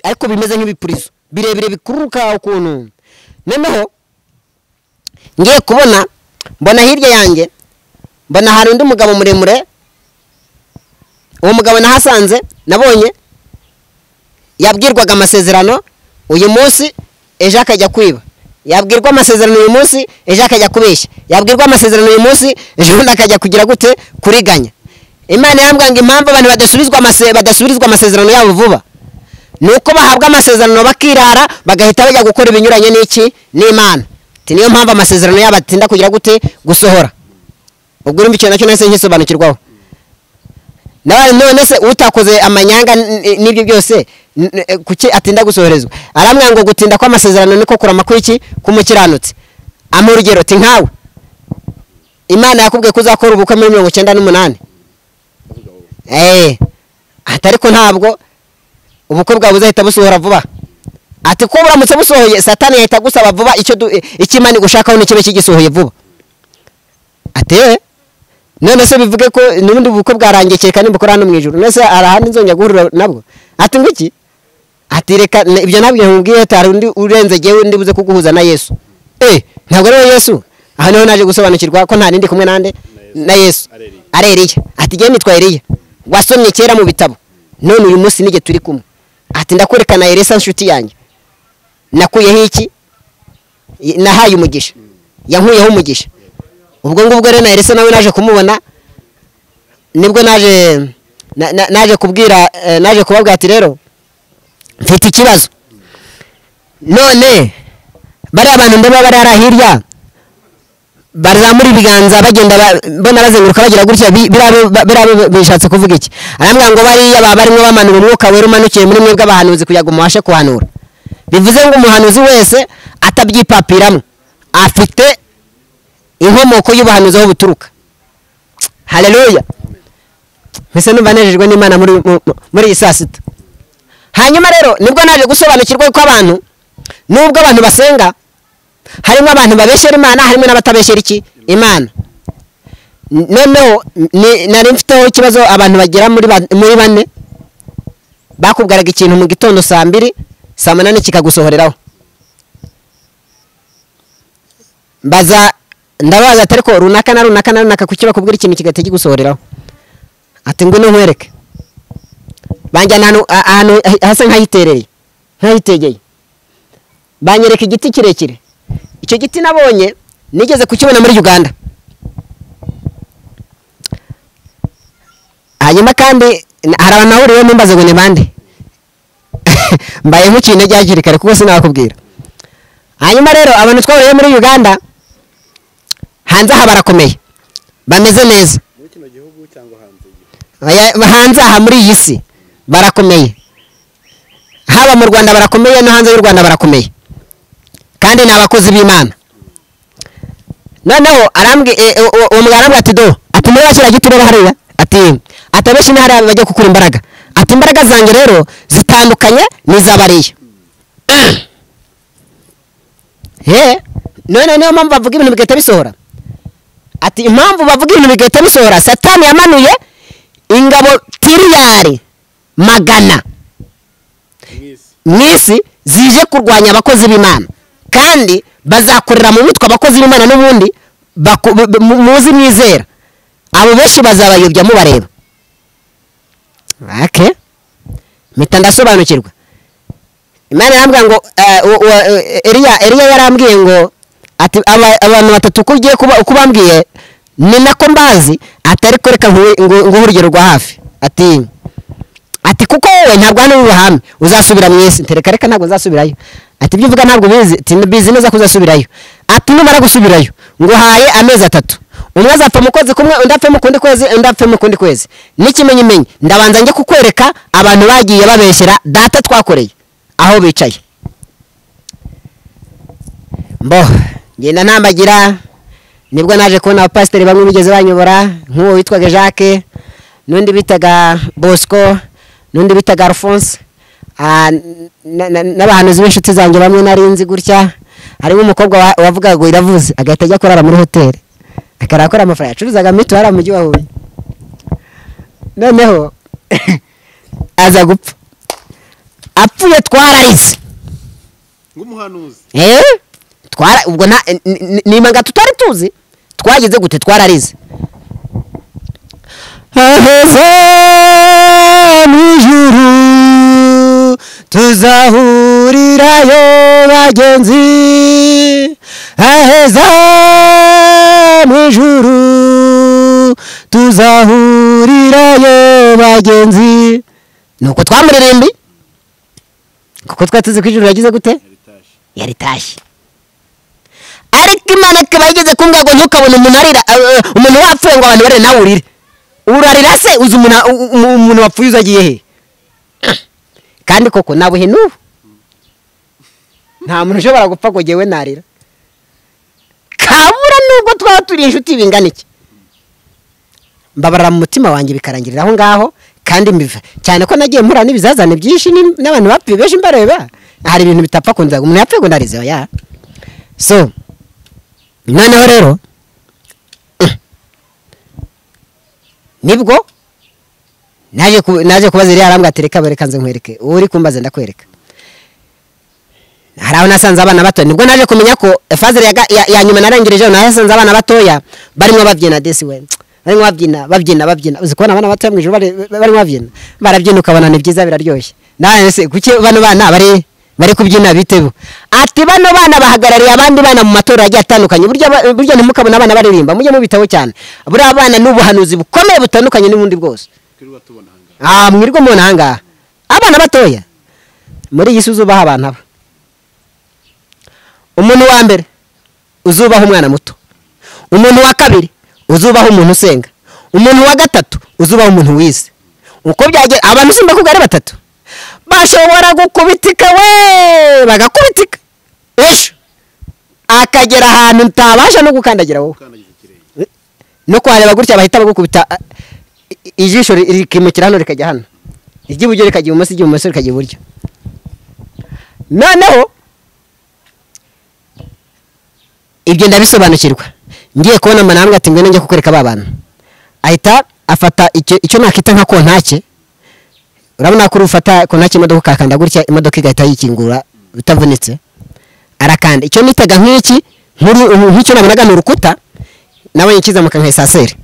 ariko bimeze nk'ibipurizo birebire bikururuka ukuntu. Noneho ngiye kubona mbona hirya yanjye mbona hari undi mugabo muremure. Uwo mugabo nahasanze nabonye yabwirwaga amasezerano uyu munsi ejo akajya kwiba, yabwirwa amasezerano uyu munsi ejo akajya kubeshya, yabwirwa amasezerano uyu munsi ejo bundi akajya kugira gute kuriganya. Imana yambwira ngo impamvu abantu badasubirizwa amasezerano yabo vuba nuko bahabwa amasezerano bakirara bagahita bajya gukora ibinyuranye n'iki n'Imana. Ati niyo mpamvu amasezerano yabo atinda kugira gute gusohora. Ubwo urumva icyo nacyo nahise nkisobanukirwaho. Nawe none se utakoze amanyanga n'ibyo byose kuki atinda gusohorezwa? Aramwira ngo gutinda kw'amasezerano niko kurama kw'iki k'umukiranutsi. Ampa urugero ati nkawe Imana yakubwiye ko uzakora ubukwe muri 98, ati ariko ntabwo ubukwe bwawe buzahita busohora vuba. Ati ko buramutse busohoye Satani yahita gusaba vuba icyo Imana igushakaho n'ikibe kigisohoye vuba. Ati none se bivuge ko n'ubundi bukwe bwarangiye kereka nimbukora hano mu ijuru, none se arahandi nzongera guhurira nabwo? Ati ngo iki? Ati reka ibyo nabyo nkubwiye, hari undi urenze jyewe ndi buze kuguhuza na Yesu. Ntabwo ari Yesu. Aha niho naje gusobanukirwa ko nta nindi kumwe nande na Yesu. Ari Eliya. Ati jyewe nitwa Eliya, wasomye kera mu bitabo, none uyu munsi nige turi kumwe. Ati ndakwerekana Elisa nshuti yanjye, nakuyeho iki? Nahaye umugisha, yankuyeho umugisha. Ubwo ngubwo rero na Elisa nawe naje kumubona, nibwo naje kubwira, naje kubabwira ati rero mfite ikibazo. None bari abantu ndeba bari ara hirya barazamura ibiganza bagenda mbona bazenguruka bagira gutya, birabe bishatse kuvuga iki? Arambwira ngo bariya barimo bamanura umwuka wera umanukiye muri mwebwe abahanuzi kugira ngo mubashe kuhanura. Bivuze ngo umuhanuzi wese atabyipapiramo afite inkomoko y'ubuhanuzi aho buturuka. Haleluya. Mbese numva nejejwe n'Imana muri iyi saa sita. Hanyuma rero nibwo naje gusobanukirwa ko abantu nubwo abantu basenga harimo abantu babeshyera Imana, harimo n'abatabeshyera iki Imana. Noneho nari mfiteho ikibazo, abantu bagera muri 4 bakubwiraga ikintu mu gitondo saa 2 saa 8 kikagusohoreraho. Mbaza ndabaza atari ko runaka na runaka na runaka kuki bakubwira ikintu kigahita kigusohoreraho? Ati ngwino nkwereke. Banjyana ahantu hasa nk'ahiterereye, nk'ahitegeye, banyereka igiti kirekire. Icyo giti nabonye nigeze kukibona muri Uganda. Hanyuma kandi hari abantu nahuriyeho nimbaze ngo ni bande, mbaye nk'uciye intege hakiri kare kuko sinabakubwira. Hanyuma rero abantu twahuriye muri Uganda hanze aha barakomeye, bameze neza. Hanze aha muri iyi si barakomeye. Haba mu Rwanda barakomeye no hanze y'u Rwanda barakomeye, kandi ni abakozi b'Imana. Noneho arambwi uwo mugabo arambwira ati do, ati muri kiriya giti rero hariya, ati abenshi ni hariya bajya gukura imbaraga, ati imbaraga zanjye rero zitandukanye n'iz'abariya. None niyo mpamvu bavuga ibintu bigahita bisohora. Ati impamvu bavuga ibintu bigahita bisohora, Satani yamanuye ingabo tiriyari 100 mwisi zije kurwanya abakozi b'Imana, kandi bazakorera mu mitwe abakozi b'Imana n'ubundi muzi mwizera, abo benshi bazabayobya mubareba. Okay, mpita ndasobanukirwa. Imana yarambwiye ngo Eliya yarambwiye ngo ati abantu batatu ko ugiye kuba ukubambwiye ni nako mbazi, atari koreka ngo urugero rwa hafi, ati kuko wowe ntabwo hano ubuhame uzasubira mu isi. Ntereka reka ntabwo nzasubirayo. Ati ibyo uvuga ntabwo bizi, bizi neza ko uzasubirayo. Ati numara gusubirayo nguhaye amezi 3, umwe azapfa mu kwezi kumwe, undi apfe mu kundi kwezi, undi apfe mu kundi kwezi. N'ikimenyimenyi ndabanza njye kukwereka abantu bagiye babeshyera data twakoreye aho bicaye. Mbo ngenda ntambagira, nibwo naje kubona abapasiteri bamwe bigeze banyobora, nk'uwo witwaga Jacques, n'undi bitaga Bosco, n'undi bitaga Alphonse, n'abahanuzi b'inshuti zanjye bamwe narinzi gutya. Harimo umukobwa wavugaga ngo iravuze, agahita ajya kurara muri hoteli, akarakora amafaranga, yacuruzaga mituweli hariya mu mujyi wa Huye. Noneho aza gupfa, apfuye twararize nk'umuhanuzi. Twara ubwo nimanga tutari tuzi twagize gute, twararize. Aheza mw'ijuru tuzahurirayo bagenzi, aheza mw'ijuru tuzahurirayo bagenzi. Nuko twamuririmbi kuko twari tuzi ko ijuru yagize gute, yaritashye. Ariko Imana ikaba yigeze kumbwira ngo ntukabone umuntu arira, umuntu wapfuye ngo abantu barire nawe urire. Urarira se uzi umuntu wapfuye uzagiye he? Kandi koko nabuhe n'ubu nta muntu ushobora gupfa ngo jyewe narira, kabura nubwo twaba turi inshuti bingana iki. Mbabarira mu mutima wanjye bikarangirira aho ngaho, kandi mbiva cyane ko nagiye mpura n'ibizazane byinshi n'abantu bapfuye benshi mbareba, hari ibintu bitapfa kunzaga umuntu yapfuye ngo ndarize ya. So noneho rero nibwo naje kubaza Eliya, arambwira ati reka bareka nze nkwereke, uri kumbaza ndakwereka. Hari aho nasanze abana bato, nibwo naje kumenya ko fazere ya nyuma narangirije, nasanze abana batoya barimo babyina desi we, barimo babyina. Uzi kubona abana batoya mu ijuru barimo babyina, barabyina ukabona ni byiza biraryoshye. Nawe se kuki bano bana bari kubyina bitebo? Ati bano bana bahagarariye abandi bana mu matora agiye atandukanye. Burya ntimukabona abana baririmba, mujye mubitaho cyane. Buriya abana n'ubuhanuzi bukomeye butandukanye n'ubundi bwose. Mwirwa mubona ahangaha abana batoya muri iyi si uzubaha abantu aba. Umuntu wa mbere uzubaha umwana muto, umuntu wa kabiri uzubaha umuntu usenga, umuntu wa gatatu uzubaha umuntu wize. Uko byagera abantu simba kuko ari batatu bashobora gukubitika we bagakubitika, ejo akagera ahantu ntabasha no gukandagira wowe, no kwareba gutya bahita bagukubita ijisho rikimukira hano rikajya hano, iry'iburyo rikajya ibumoso, iry'ibumoso rikajya iburyo. Noneho ibyo ndabisobanukirwa, ngiye kubona manambwe ati ngwino njye kukwereka ba bantu. Ahita afata icyo nakita nka kontake. Urabona ko ufata kontake imodoka ukakanda gutya, imodoka igahita yikingura bitavunitse. Arakanda icyo nitaga nk'iki nk'icyo nabonaga ni urukuta, nabonye kizamuka nka esaseri.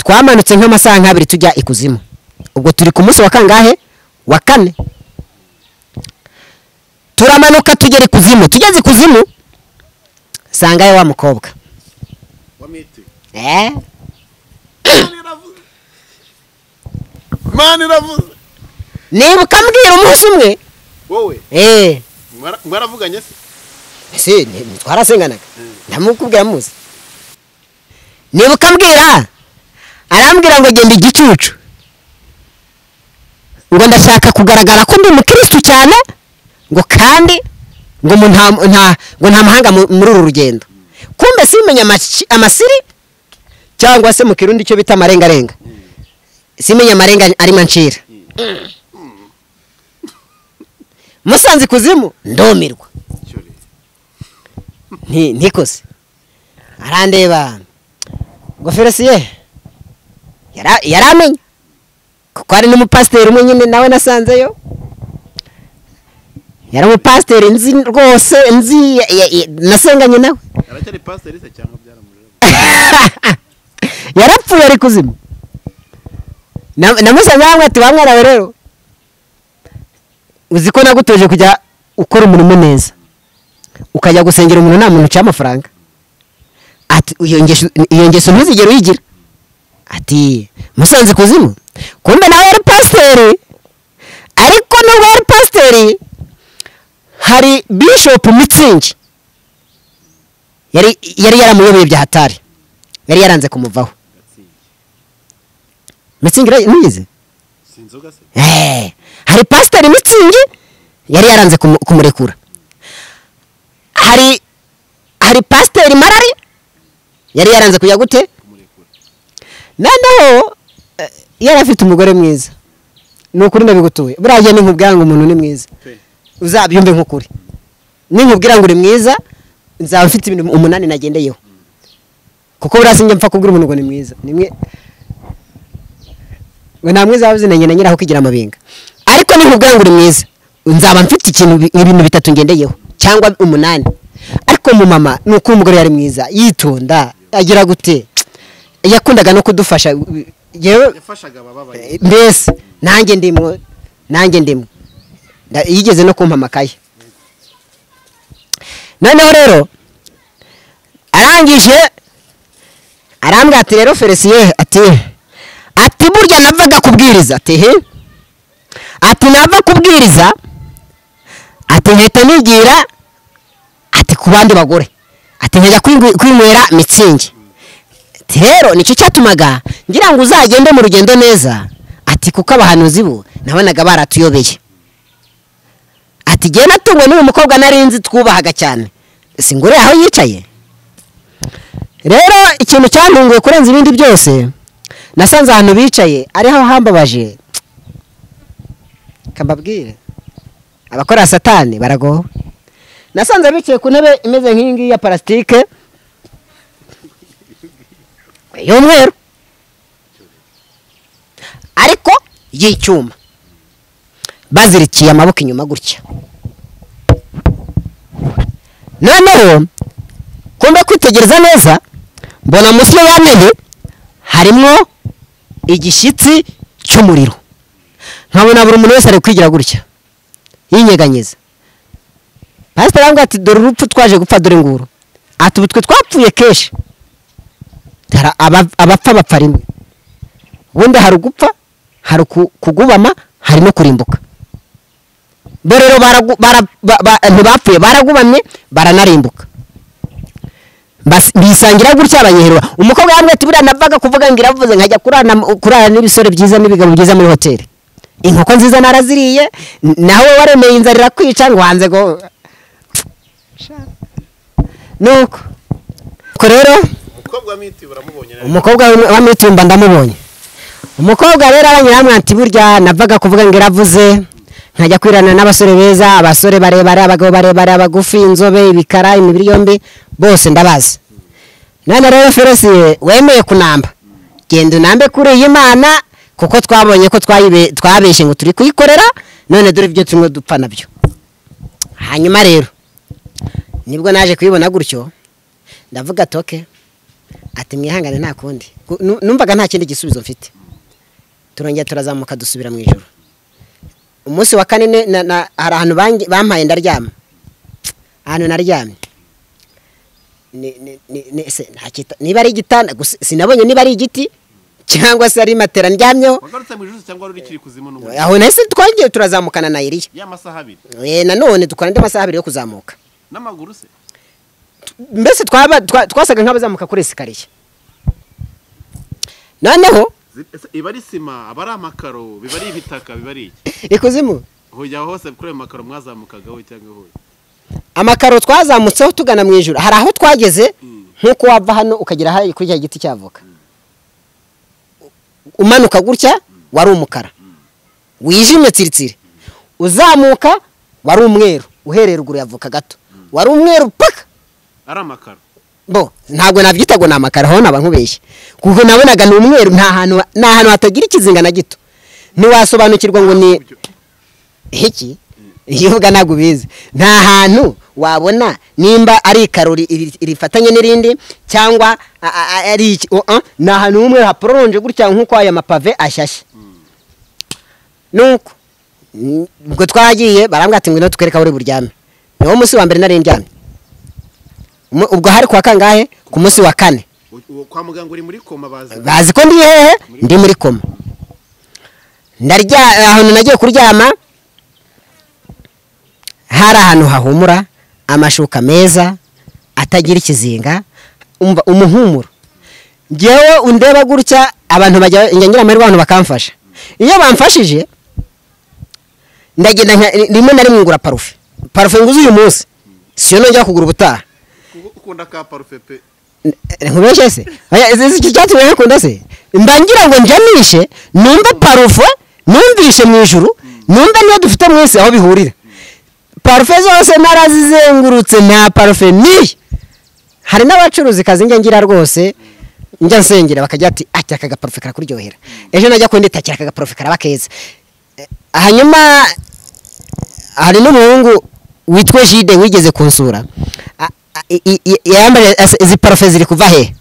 Twamanutse nk'amasaha nk'abiri tujya ikuzimu. Ubwo turi ku munsi wa kangahe? Wa kane. Turamanuka tugera ikuzimu. Tugeze ikuzimu sangaye wa mukobwa Imana iravuze. Nibuka mbwira umunsi umwe wowe mwaravuganye se? Ese twarasenganaga, ndamukubwira muzi. Nibuka mbwira, arambwira ngo genda igicucu. Ngo ndashaka kugaragara ko ndi umukristo cyane, ngo kandi ngo ngo nta mahanga muri uru rugendo. Kumbe simenya amasiri cyangwa se mu Kirundi cyo bita amarengarenga. Simenya amarenga arimo ancira. Musanze kuzimu ndomirwa. Ntikose. Arandeba. Ngo Felisiye yaramenye kuko ari n'umupasiteri umwe nyine nawe nasanzeyo. Yari umupasiteri nzi rwose, nzi nasenganye nawe. Aracyari pasiteri se cyangwa byaramureba? Yarapfuye ari kuzimu. Namusanze hamwe ati wa mwana we rero, uzi ko nagutoje kujya ukora umurimo neza, ukajya gusengera umuntu nta muntu uca amafaranga. Ati iyo ngeso ntuzigere uyigira. Ati musanze kuzimu. Kumbe nawe yari pasiteri, ariko nubwo yari pasiteri hari Bishop Mitsingi yari yaramuyoboye bya hatari, yari yaranze kumuvaho. Mitsingi ntuyizi? Sinzoga se? Hari pasiteri Mitsingi yari yaranze kumurekura. Hari pasiteri Marari yari yaranze kujya gute? Noneho yari afite umugore mwiza. Ni ukuri ndabigutuye. Buriya ninkubwira ngo umuntu ni mwiza, uzabyumve nk'ukuri. Ninkubwira ngo uri mwiza, nzaba mfite ibintu 8 nagendeyeho. Kuko buriya sinjya mpfa kubwira umuntu ngo ni mwiza. Nimwe ngo nta mwiza wabuze na nyina nyiraho kigira amabinga. Ariko ninkubwira ngo uri mwiza, nzaba mfite ikintu ibintu 3 ngendeyeho cyangwa 8. Ariko mu mama ni uko umugore yari mwiza, yitonda, agira gute, yakundaga no kudufasha. Yewe yafashaga abababaye. Mbese nanjye ndimo yigeze no kumpa amakaye. Noneho rero arangije arambwira ati rero Felisiye, ati burya navaga kubwiriza, ati he, ati nava kubwiriza, ati nkahita nigira ati ku bandi bagore, ati nkajya kwinywera mitsingi. Ati rero nicyo cyatumaga ngira ngo uzagende mu rugendo neza, ati kuko abahanuzi bo nabonaga baratuyobeye. Ati jye natungwe n'uyu mukobwa narinzi twubahaga cyane, singure aho yicaye. Rero ikintu cyantunguye kurenza ibindi byose, nasanze ahantu bicaye ariho hambabaje. Kambabwire abakora satani baragowe. Nasanze bicaye ku ntebe imeze nk'iyi ngiyi ya parasitike y'umweru ariko y'icyuma, bazirikiye amaboko inyuma gutya. Noneho kumbe kwitegereza neza, mbona munsi ya ntebe harimo igishyitsi cy'umuriro. Nkabona buri muntu wese ari kwigira gutya yinyeganyeza. Pasiteri arambwira ati dore urupfu twaje gupfa, dore nguru. Ati ubu twe twapfuye kenshi, abapfa bapfa rimwe. Ubundi hari ugupfa, hari kugubama, hari no kurimbuka. Bo rero ntibapfuye, baragubamye, baranarimbuka. Bisangira gutya abanyeherwa. Umukobwa yambwiye ati buriya navaga kuvuga ngo iravuze, nkajya kurara n'ibisore byiza n'ibigabo byiza muri hoteli. Inkoko nziza naraziriye, nawe waremeye inzara irakwica ngo wanze go. Nuko ko rero umukobwa wa mitumba ndamubonye. Umukobwa rero abanyiramwe ati burya navaga kuvuga ngo iravuze, nkajya kwirana n'abasore beza, abasore barebare, abagabo barebare, abagufi, inzobe, ibikara, imibiri yombi, bose ndabazi. None rero Felisiye wemeye kunamba, genda unambe kuri iyi Mana, kuko twabonye ko twabeshe ngo turi kuyikorera, none dore ibyo tumwe dupfa nabyo. Hanyuma rero nibwo naje kuyibona gutyo, ndavuga toke, ati mwihangane nta kundi. Numvaga nta kindi gisubizo mfite. Turongera turazamuka dusubira mu ijuru. Umunsi wa kane hari ahantu bampaye ndaryama. Ahantu naryamye niba ari igitanda, sinabonye niba ari igiti cyangwa se ari matera ndyamyeho. Wagarutse mu ijuru cyangwa ruri kiri kuzimu n'ubundi? Aho nahise twagiye turazamukana na Eliya. Ya masaha 2. Nanone dukora andi masaha 2 yo kuzamuka. N'amaguru se? Mbese twasaga nk'abazamuka kuri esikariye. Noneho Iba ari sima, aba ari amakaro, biba ari ibitaka, biba ari iki? Ikuzimu hujya hose kuri ayo makaro mwazamukagaho cyangwa hoya? Amakaro twazamutseho tugana mu ijuru, hari aho twageze nkuko wava hano ukagera hari kuri cya giti cy'avoka, umanuka gutya wari umukara wijimye tsiritsiri, uzamuka wari umweru, uhereye ruguru y'avoka gato wari umweru paka ari amakaro. Bo ntabwo nabyita ngo ni amakaro, aho naba nkubeshye, kuko nabonaga ni umweru, nta hantu hatagira ikizinga na gito, ntiwasobanukirwa ngo ni iki. Iyo uvuga ntabwo ubizi, nta hantu wabona nimba ari ikarori rifatanye n'irindi cyangwa ari iki, ni ahantu umwe haporonje gutya nk'uko aya mapave ashyashye. Nuko ubwo twagiye barambwira ati ngwino tukwereka aho uri buryame. Niwo munsi wa mbere nari ndyamye, ubwo hari kuwa kangahe? Ku munsi wa kane. Kwa muganga uri muri koma, bazi ko ndi hehe? Ndi muri koma. Ndarya ahantu nagiye kuryama hari ahantu hahumura, amashuka meza atagira ikizinga, umva umuhumuro. Ngewe undeba gutya abantu bajya ngira amahirwe abantu bakamfasha. Iyo bamfashije ndagenda rimwe na rimwe ngura parufe. Parufe nguze uyu munsi siyo nongera kugura ubutaha. Ukunda ka parufe pe? Nkubeshye se? Oya, iki cyatumye nkakunda se? Mbangira ngo njanishe numve parufe numvishe mu ijuru, numve niyo dufite mu isi aho bihurira. Parufe zose narazizengurutse nta parufe ni. Hari n'abacuruzi kazi njya ngira rwose njya nsengera bakajya ati ati aka gaparufe karakuryohera, ejo najya kundi takira aka gaparufe karaba keza. Hanyuma hari n'umuhungu witwa Jide wigeze kunsura, yambaye izi parufe ziri kuva he?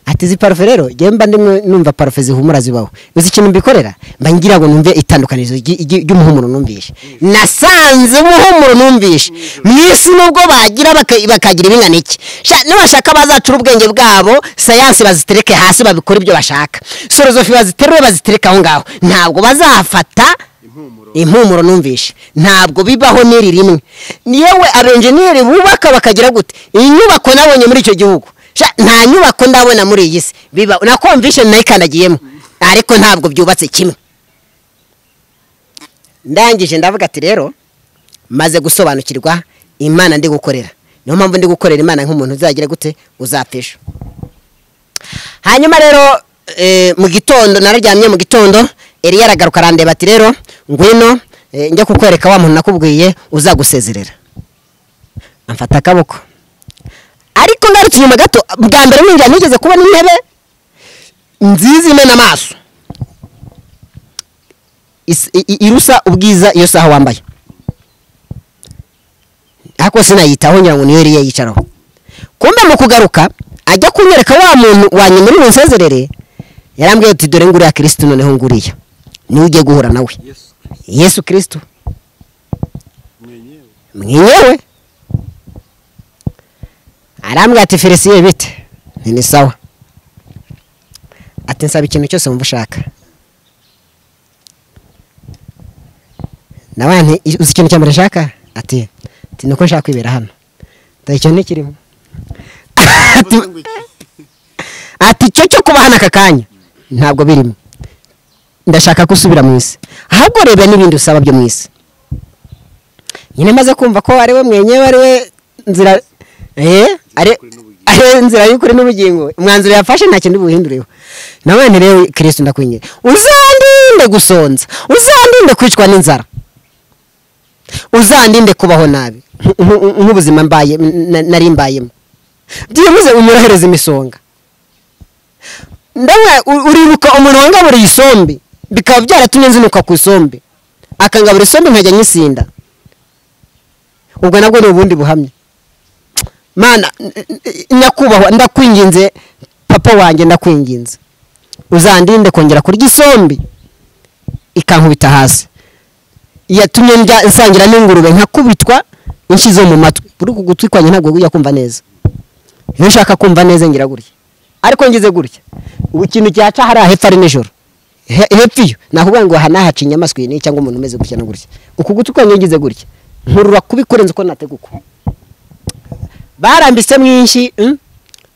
Ati izi parufe rero njye mba ndimwe numva parufe zihumura zibaho, uzi ikintu mbikorera? Mba ngira ngo numve itandukanizo ry'umuhumuro numvishe. Nasanze umuhumuro numvishe mu isi nubwo bagira bakagira ibingana iki, nibashaka bazacura ubwenge bwabo, sayansi bazitereke hasi babikora ibyo bashaka, filozofi baziterure bazitereke aho ngaho, ntabwo bazafata impumuro numvishe, ntabwo bibaho n'iri rimwe. Yewe abenjeniyeri bubaka bakagira gute, iyi nyubako nabonye muri icyo gihugu, nta nyubako ndabona muri iyi si biba na convention nayikandagiyemo, ariko ntabwo byubatse kimwe. Ndangije ndavuga ati rero maze gusobanukirwa Imana ndi gukorera, niyo mpamvu ndi gukorera Imana nk'umuntu uzagira gute uzapfisha. Hanyuma rero mu gitondo nararyamye, mu gitondo Eliya aragaruka arandeba ati rero ngwino njya kukwereka wa muntu nakubwiye uzagusezerera. Amfata akaboko, ariko ngarutse inyuma gato, bwa mbere ninjira nigeze kubona intebe nziza imena amaso irusa ubwiza iyo saha wambaye, ariko sinayitaho ngira ngo niyo Eliya yicaraho. Kumbe mu kugaruka ajya kunyereka wa muntu wanyuma uri bunsezerere, yarambwiye ati dore nguriya Kristo, noneho nguriya niwe ugiye guhura nawe, Yesu Kristo mwenyewe. Arambwira ati Felicien bite? Ni sawa. Ati nsaba ikintu cyose wumva ushaka. Nawe nti uzi ikintu cya mbere nshaka? Ati nuko nshaka kwibera hano. Icyo ntikirimo. Ati icyo cyo kuba hano aka kanya ntabwo birimo, ndashaka gusubira mu isi, ahubwo reba n'ibindi usaba byo mu isi. Nyine maze kumva ko ari we mwenyewe, ari we nzira, ari nzira y'ukuri n'ubugingo, umwanzuro yafashe nta kintu buhindureho. Nawe nti rero Kristo ndakwinginze uzandinde gusonza, uzandinde kwicwa n'inzara, uzandinde kubaho nabi nk'ubuzima mbaye nari mbayemo, byibuze unyorohereze imisonga. Ndamwe uribuka umuntu wangaburiye isombe bikaba byaratumye nzinuka ku isombe, akangabura isombe nkajya nyisinda, ubwo nabwo ni ubundi buhamya. Mana nyakubahwa ndakwinginze, papa wanjye ndakwinginze uzandinde kongera kurya isombe ikankubita hasi, yatumye njya nsangira n'ingurube nkakubitwa inshyi zo mu matwi. Buri kugutwi kwanjye ntabwo ujya kumva neza, iyo nshaka kumva neza ngira gutya, ariko ngize gutya ubu ikintu cyaca hariya hepfo ari nijoro, hepfo iyo nakuvuga ngo aha nahaca inyamaswa iyi cyangwa umuntu umeze gutya na gutya, uku gutwi kwanjye ngize gutya nkurura kubikurenza uko nateguka. Barambitse mwinshi,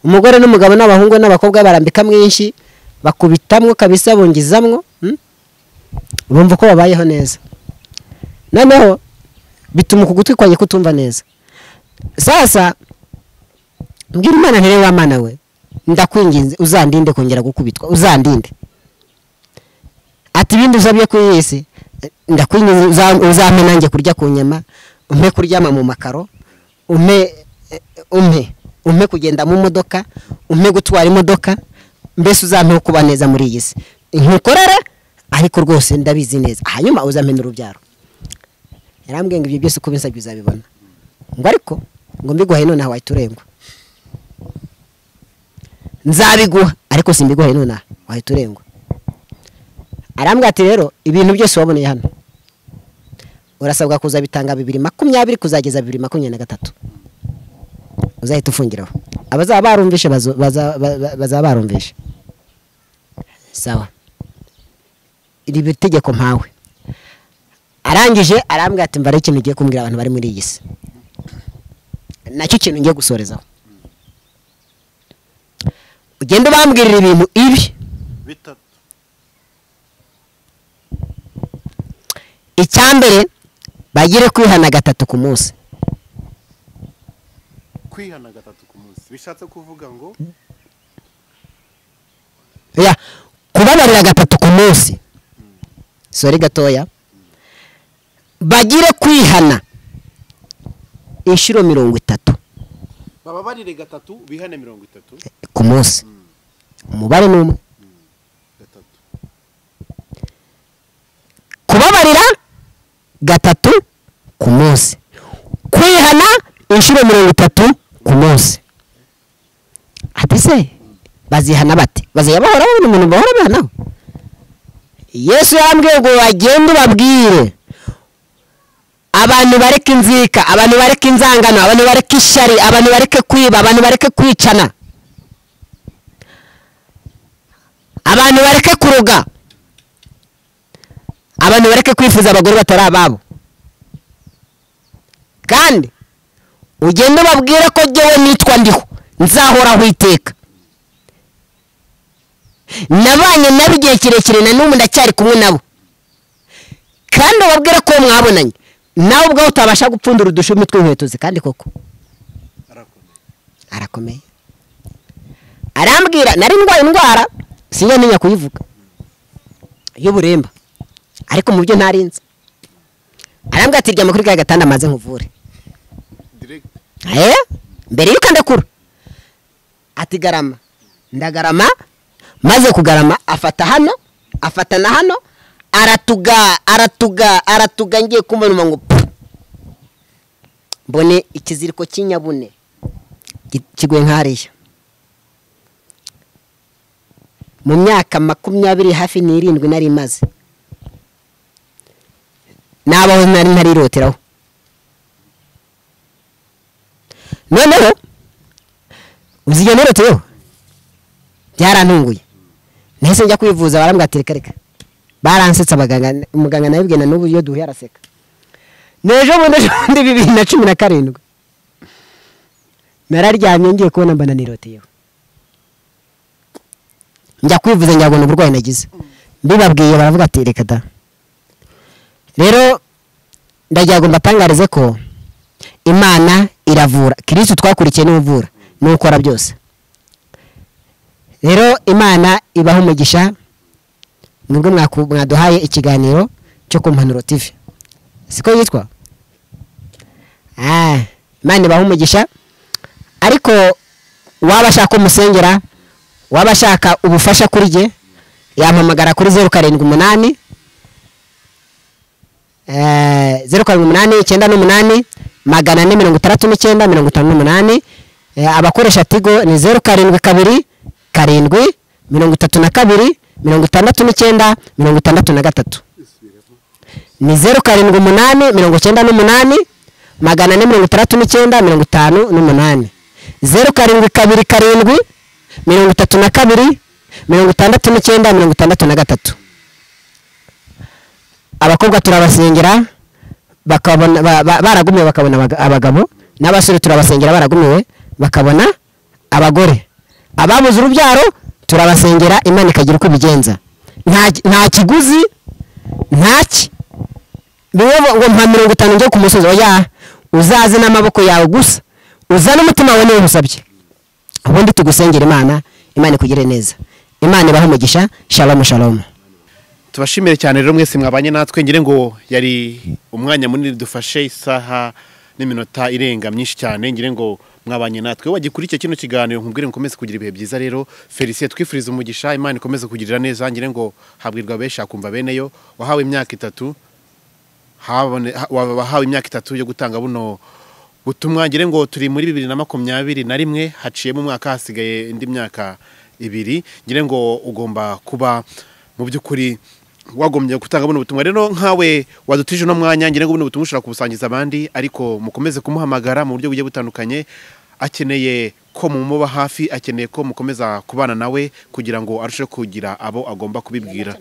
umugore n'umugabo n'abahungu n'abakobwa barambika mwinshi, Bakubitamwo kabisa bongizamwo, bumva ko babayeho neza. Noneho bituma ku gutwi kwanjye kutumva neza. Sasa mbwira Imana ntere wa Mana we, ndakwinginze uzandinde kongera gukubitwa, uzandinde. Ati ibindi uzabye ku isi, ndakwinginze uzampe nanjye kurya ku nyama, umpe kuryama mu makaro, umpe umpe kugenda mu modoka, umpe gutwara imodoka, mbese uzampe kuba neza muri iyi si. Nkukorera ariko rwose ndabizi neza. Hanyuma uzampe n'urubyaro. Yarambwiye ngo ibyo byose uko binsabye uzabibona. Ngo ariko ngo mbiguhaye nonaha wahita urengwa. Nzabiguha ariko simbiguhaye nonaha wahita urengwa. Arambwira ati rero ibintu byose waboneye hano urasabwa kuzabitanga 2020 kuzageza 2023. Uzahita ufungiraho. Abazaba barumvishe bazaba barumvishe. Sawa. Iri tegeko mpawe. Arangije arambwira ati mbare ikintu ugiye kumbwira abantu bari muri iyi si. Nacyo kintu ngiye gusorezaho. Ugende bambwirira ibintu ibi bitatu. Icyambere bagire kwihana gatatu ku munsi. Kwihana gatatu ku munsi bishatse kuvuga ngo ya kubabarira gatatu ku munsi. Sorry gatoya. Bagire kwihana inshuro 30. Bababarire gatatu bihane 30 ku munsi. Umubare ni umwe. Gatatu. Kubabarira gatatu ku munsi. Kwihana inshuro 30 ku munsi. Ati se bazihana bate? Bazaya bahora babona umuntu bahora bihanaho. Yesu yambwiye ngo bagende babwire abantu bareke inzika, abantu bareke inzangano, abantu bareke ishyari, abantu bareke kwiba, abantu bareke kwicana, abantu bareke kuroga, abantu bareke kwifuza abagore batari ababo. Kandi ugende babwire ko jyewe nitwa ndiho nzahoraho iteka. Nabanye nabo igihe kirekire na n'ubu ndacyari kumwe nabo. Kandi ubabwire ko mwabonanye nawe ubwawe utabasha gupfundura udushumi tw'inkweto ze. Kandi koko arakomeye. Arambwira nari ndwaye indwara sinjya ntinya kuyivuga y'uburemba, ariko mu byo ntarinze. Arambwira ati ryama kuri ka gatanda maze nkuvure. Mbere yuko ndakura ati garama. Ndagarama, maze kugarama afata hano, afata na hano, aratuga aratuga aratuga, ngiye kumva ngo mbone ikiziriko cy'inyabune kiguye nkariya. Mu myaka 27 hafi 27 nari maze nabaho nari ntariroteraho. Noneho uziye niroteyeho byarantunguye. Nahise njya kwivuza barambwira ati reka reka. Baransetsa abaganga, umuganga nabibwiye na n'ubu iyo duhuye araseka. N'ejo bundi 2017 nararyamye ngiye kubona mbana niroteyeho. Njya kwivuza njyabona uburwayi nagize. Mbibabwiye baravuga ati reka da. Rero ndagira ngo mbatangarize ko Imana iravura. Kristo twakurikiye ni uvura, ni ukora byose. Rero Imana ibaho umugisha mwebwe mwaduhaye ikiganiro cyo ku Mpanuro TV. Siko yitwa? Imana ibaho umugisha. Ariko waba ashaka umusengera, waba ashaka ubufasha kuri je, yampamagara kuri 078 078 98 469 58. Abakoresha Tigo ni 072 7 32 69 63. Ni 078 98 469 58. 072 7 32 69 63. Abakobwa turabasengera bakabona baragumiwe bakabona abagabo, n'abasore turabasengera baragumiwe bakabona abagore. Ababuze urubyaro Turabasengera Imana ikagira uko ibigenza. Nta kiguzi, ntaki ngo mpa 50 njye ku musozi, oya, uzaze n'amaboko yawe gusa, uzane umutima wawe niwo usabye, ubundi tugusengera Imana, Imana ikugire neza. Imana ibahe umugisha. Shalom shalom. Tubashimire cyane rero mwese mwabanye natwe, ngire ngo yari umwanya munini dufashe, isaha n'iminota irenga myinshi cyane, ngire ngo mwabanye natwe. Wagikurikiye kino kiganiro, nkubwire mukomeze kugira ibihe byiza rero. Felicien twifuriza umugisha, Imana ikomeze kugirira neza, ngire ngo habwirwa benshi akumva beneyo. Wahawe imyaka 3, wahawe imyaka 3 yo gutanga buno butumwa, ngire ngo turi muri 2021, haciyemo umwaka, hasigaye indi myaka 2, ngire ngo ugomba kuba mu by'ukuri wagombye gutanga buno butumwa. Rero nkawe wadutije no mwanya, ngire ngo buno butumwa ushobora kubusangiza abandi, ariko mukomeze kumuhamagara mu buryo bugiye butandukanye. Akeneye ko mumuba hafi, akeneye ko mukomeza kubana nawe kugira ngo arusheho kugira abo agomba kubibwira.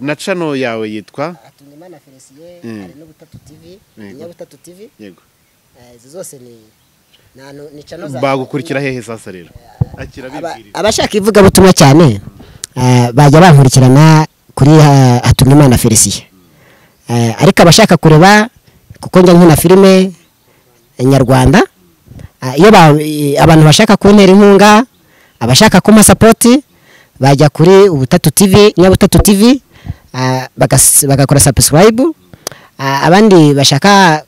Na channel yawe yitwa Hatungimana Felicien, hari n'Ubutatu TV, Inyabutatu TV. Yego. Izo zose ni channel za bagukurikira hehe sasa rero? Akira bibwirira. Abashaka ivuga butumwa cyane bajya bankurikirana kuri Hatungimana Felicien. Ariko abashaka kureba, kuko njya nkina filime nyarwanda, iyo abantu bashaka kuntera inkunga, abashaka kuma support, bajya kuri Ubutatu TV, Nyabutatu TV, bagakora subscribe. Abandi bashaka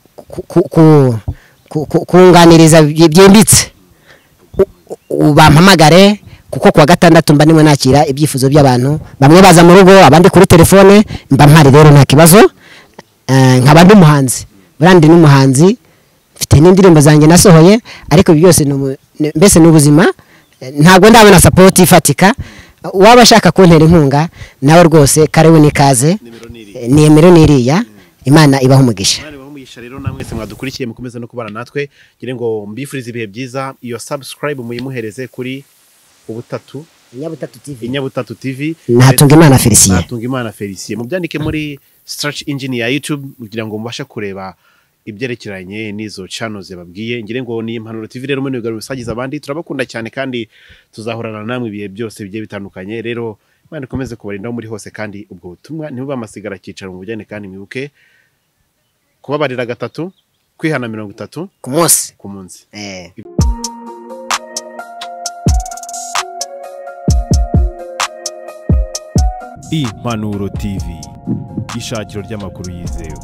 kunganiriza byimbitse bampamagare, kuko kuwa gatandatu mba nimwe nakira ibyifuzo by'abantu, bamwe baza mu rugo, abandi kuri telefone, mba mpari rero nta kibazo. Nkaba ndi umuhanzi, burandi n'umuhanzi, mfite n'indirimbo zanjye nasohoye, ariko byose mbese n'ubuzima, ntabwo ndabona support ifatika. Waba ashaka kuntera inkunga nawe rwose karewe nikaze, nimero niriya. Imana ibahe umugisha. Imana ibahe umugisha rero namwe mwese mwadukurikiye, mukomeze no kubana natwe, ngire ngo mbifurize ibihe byiza. Iyo subscribe muyimuhereze kuri Ubutatu, Inyabutatu TV, Inyabutatu TV, Hatungimana Felicien, Hatungimana Felicien. Mubyandike muri search engine ya YouTube kugira ngo mubashe kureba ibyerekeranye n'izo channels yababwiye. Ngire ngo ni Impanuro TV rero, mwe bisagiza abandi. Turabakunda cyane kandi tuzahorana namwe ibihe byose bigiye bitandukanye. Rero Imana ikomeze kubarinda muri hose, kandi ubwo butumwa ntibuba amasigara cyicaro mu bujyane, kandi mwibuke kubabarira 3, kwihana 30 ku munsi, ku munsi. Impanuro TV, ishakiro ry'amakuru yizewe.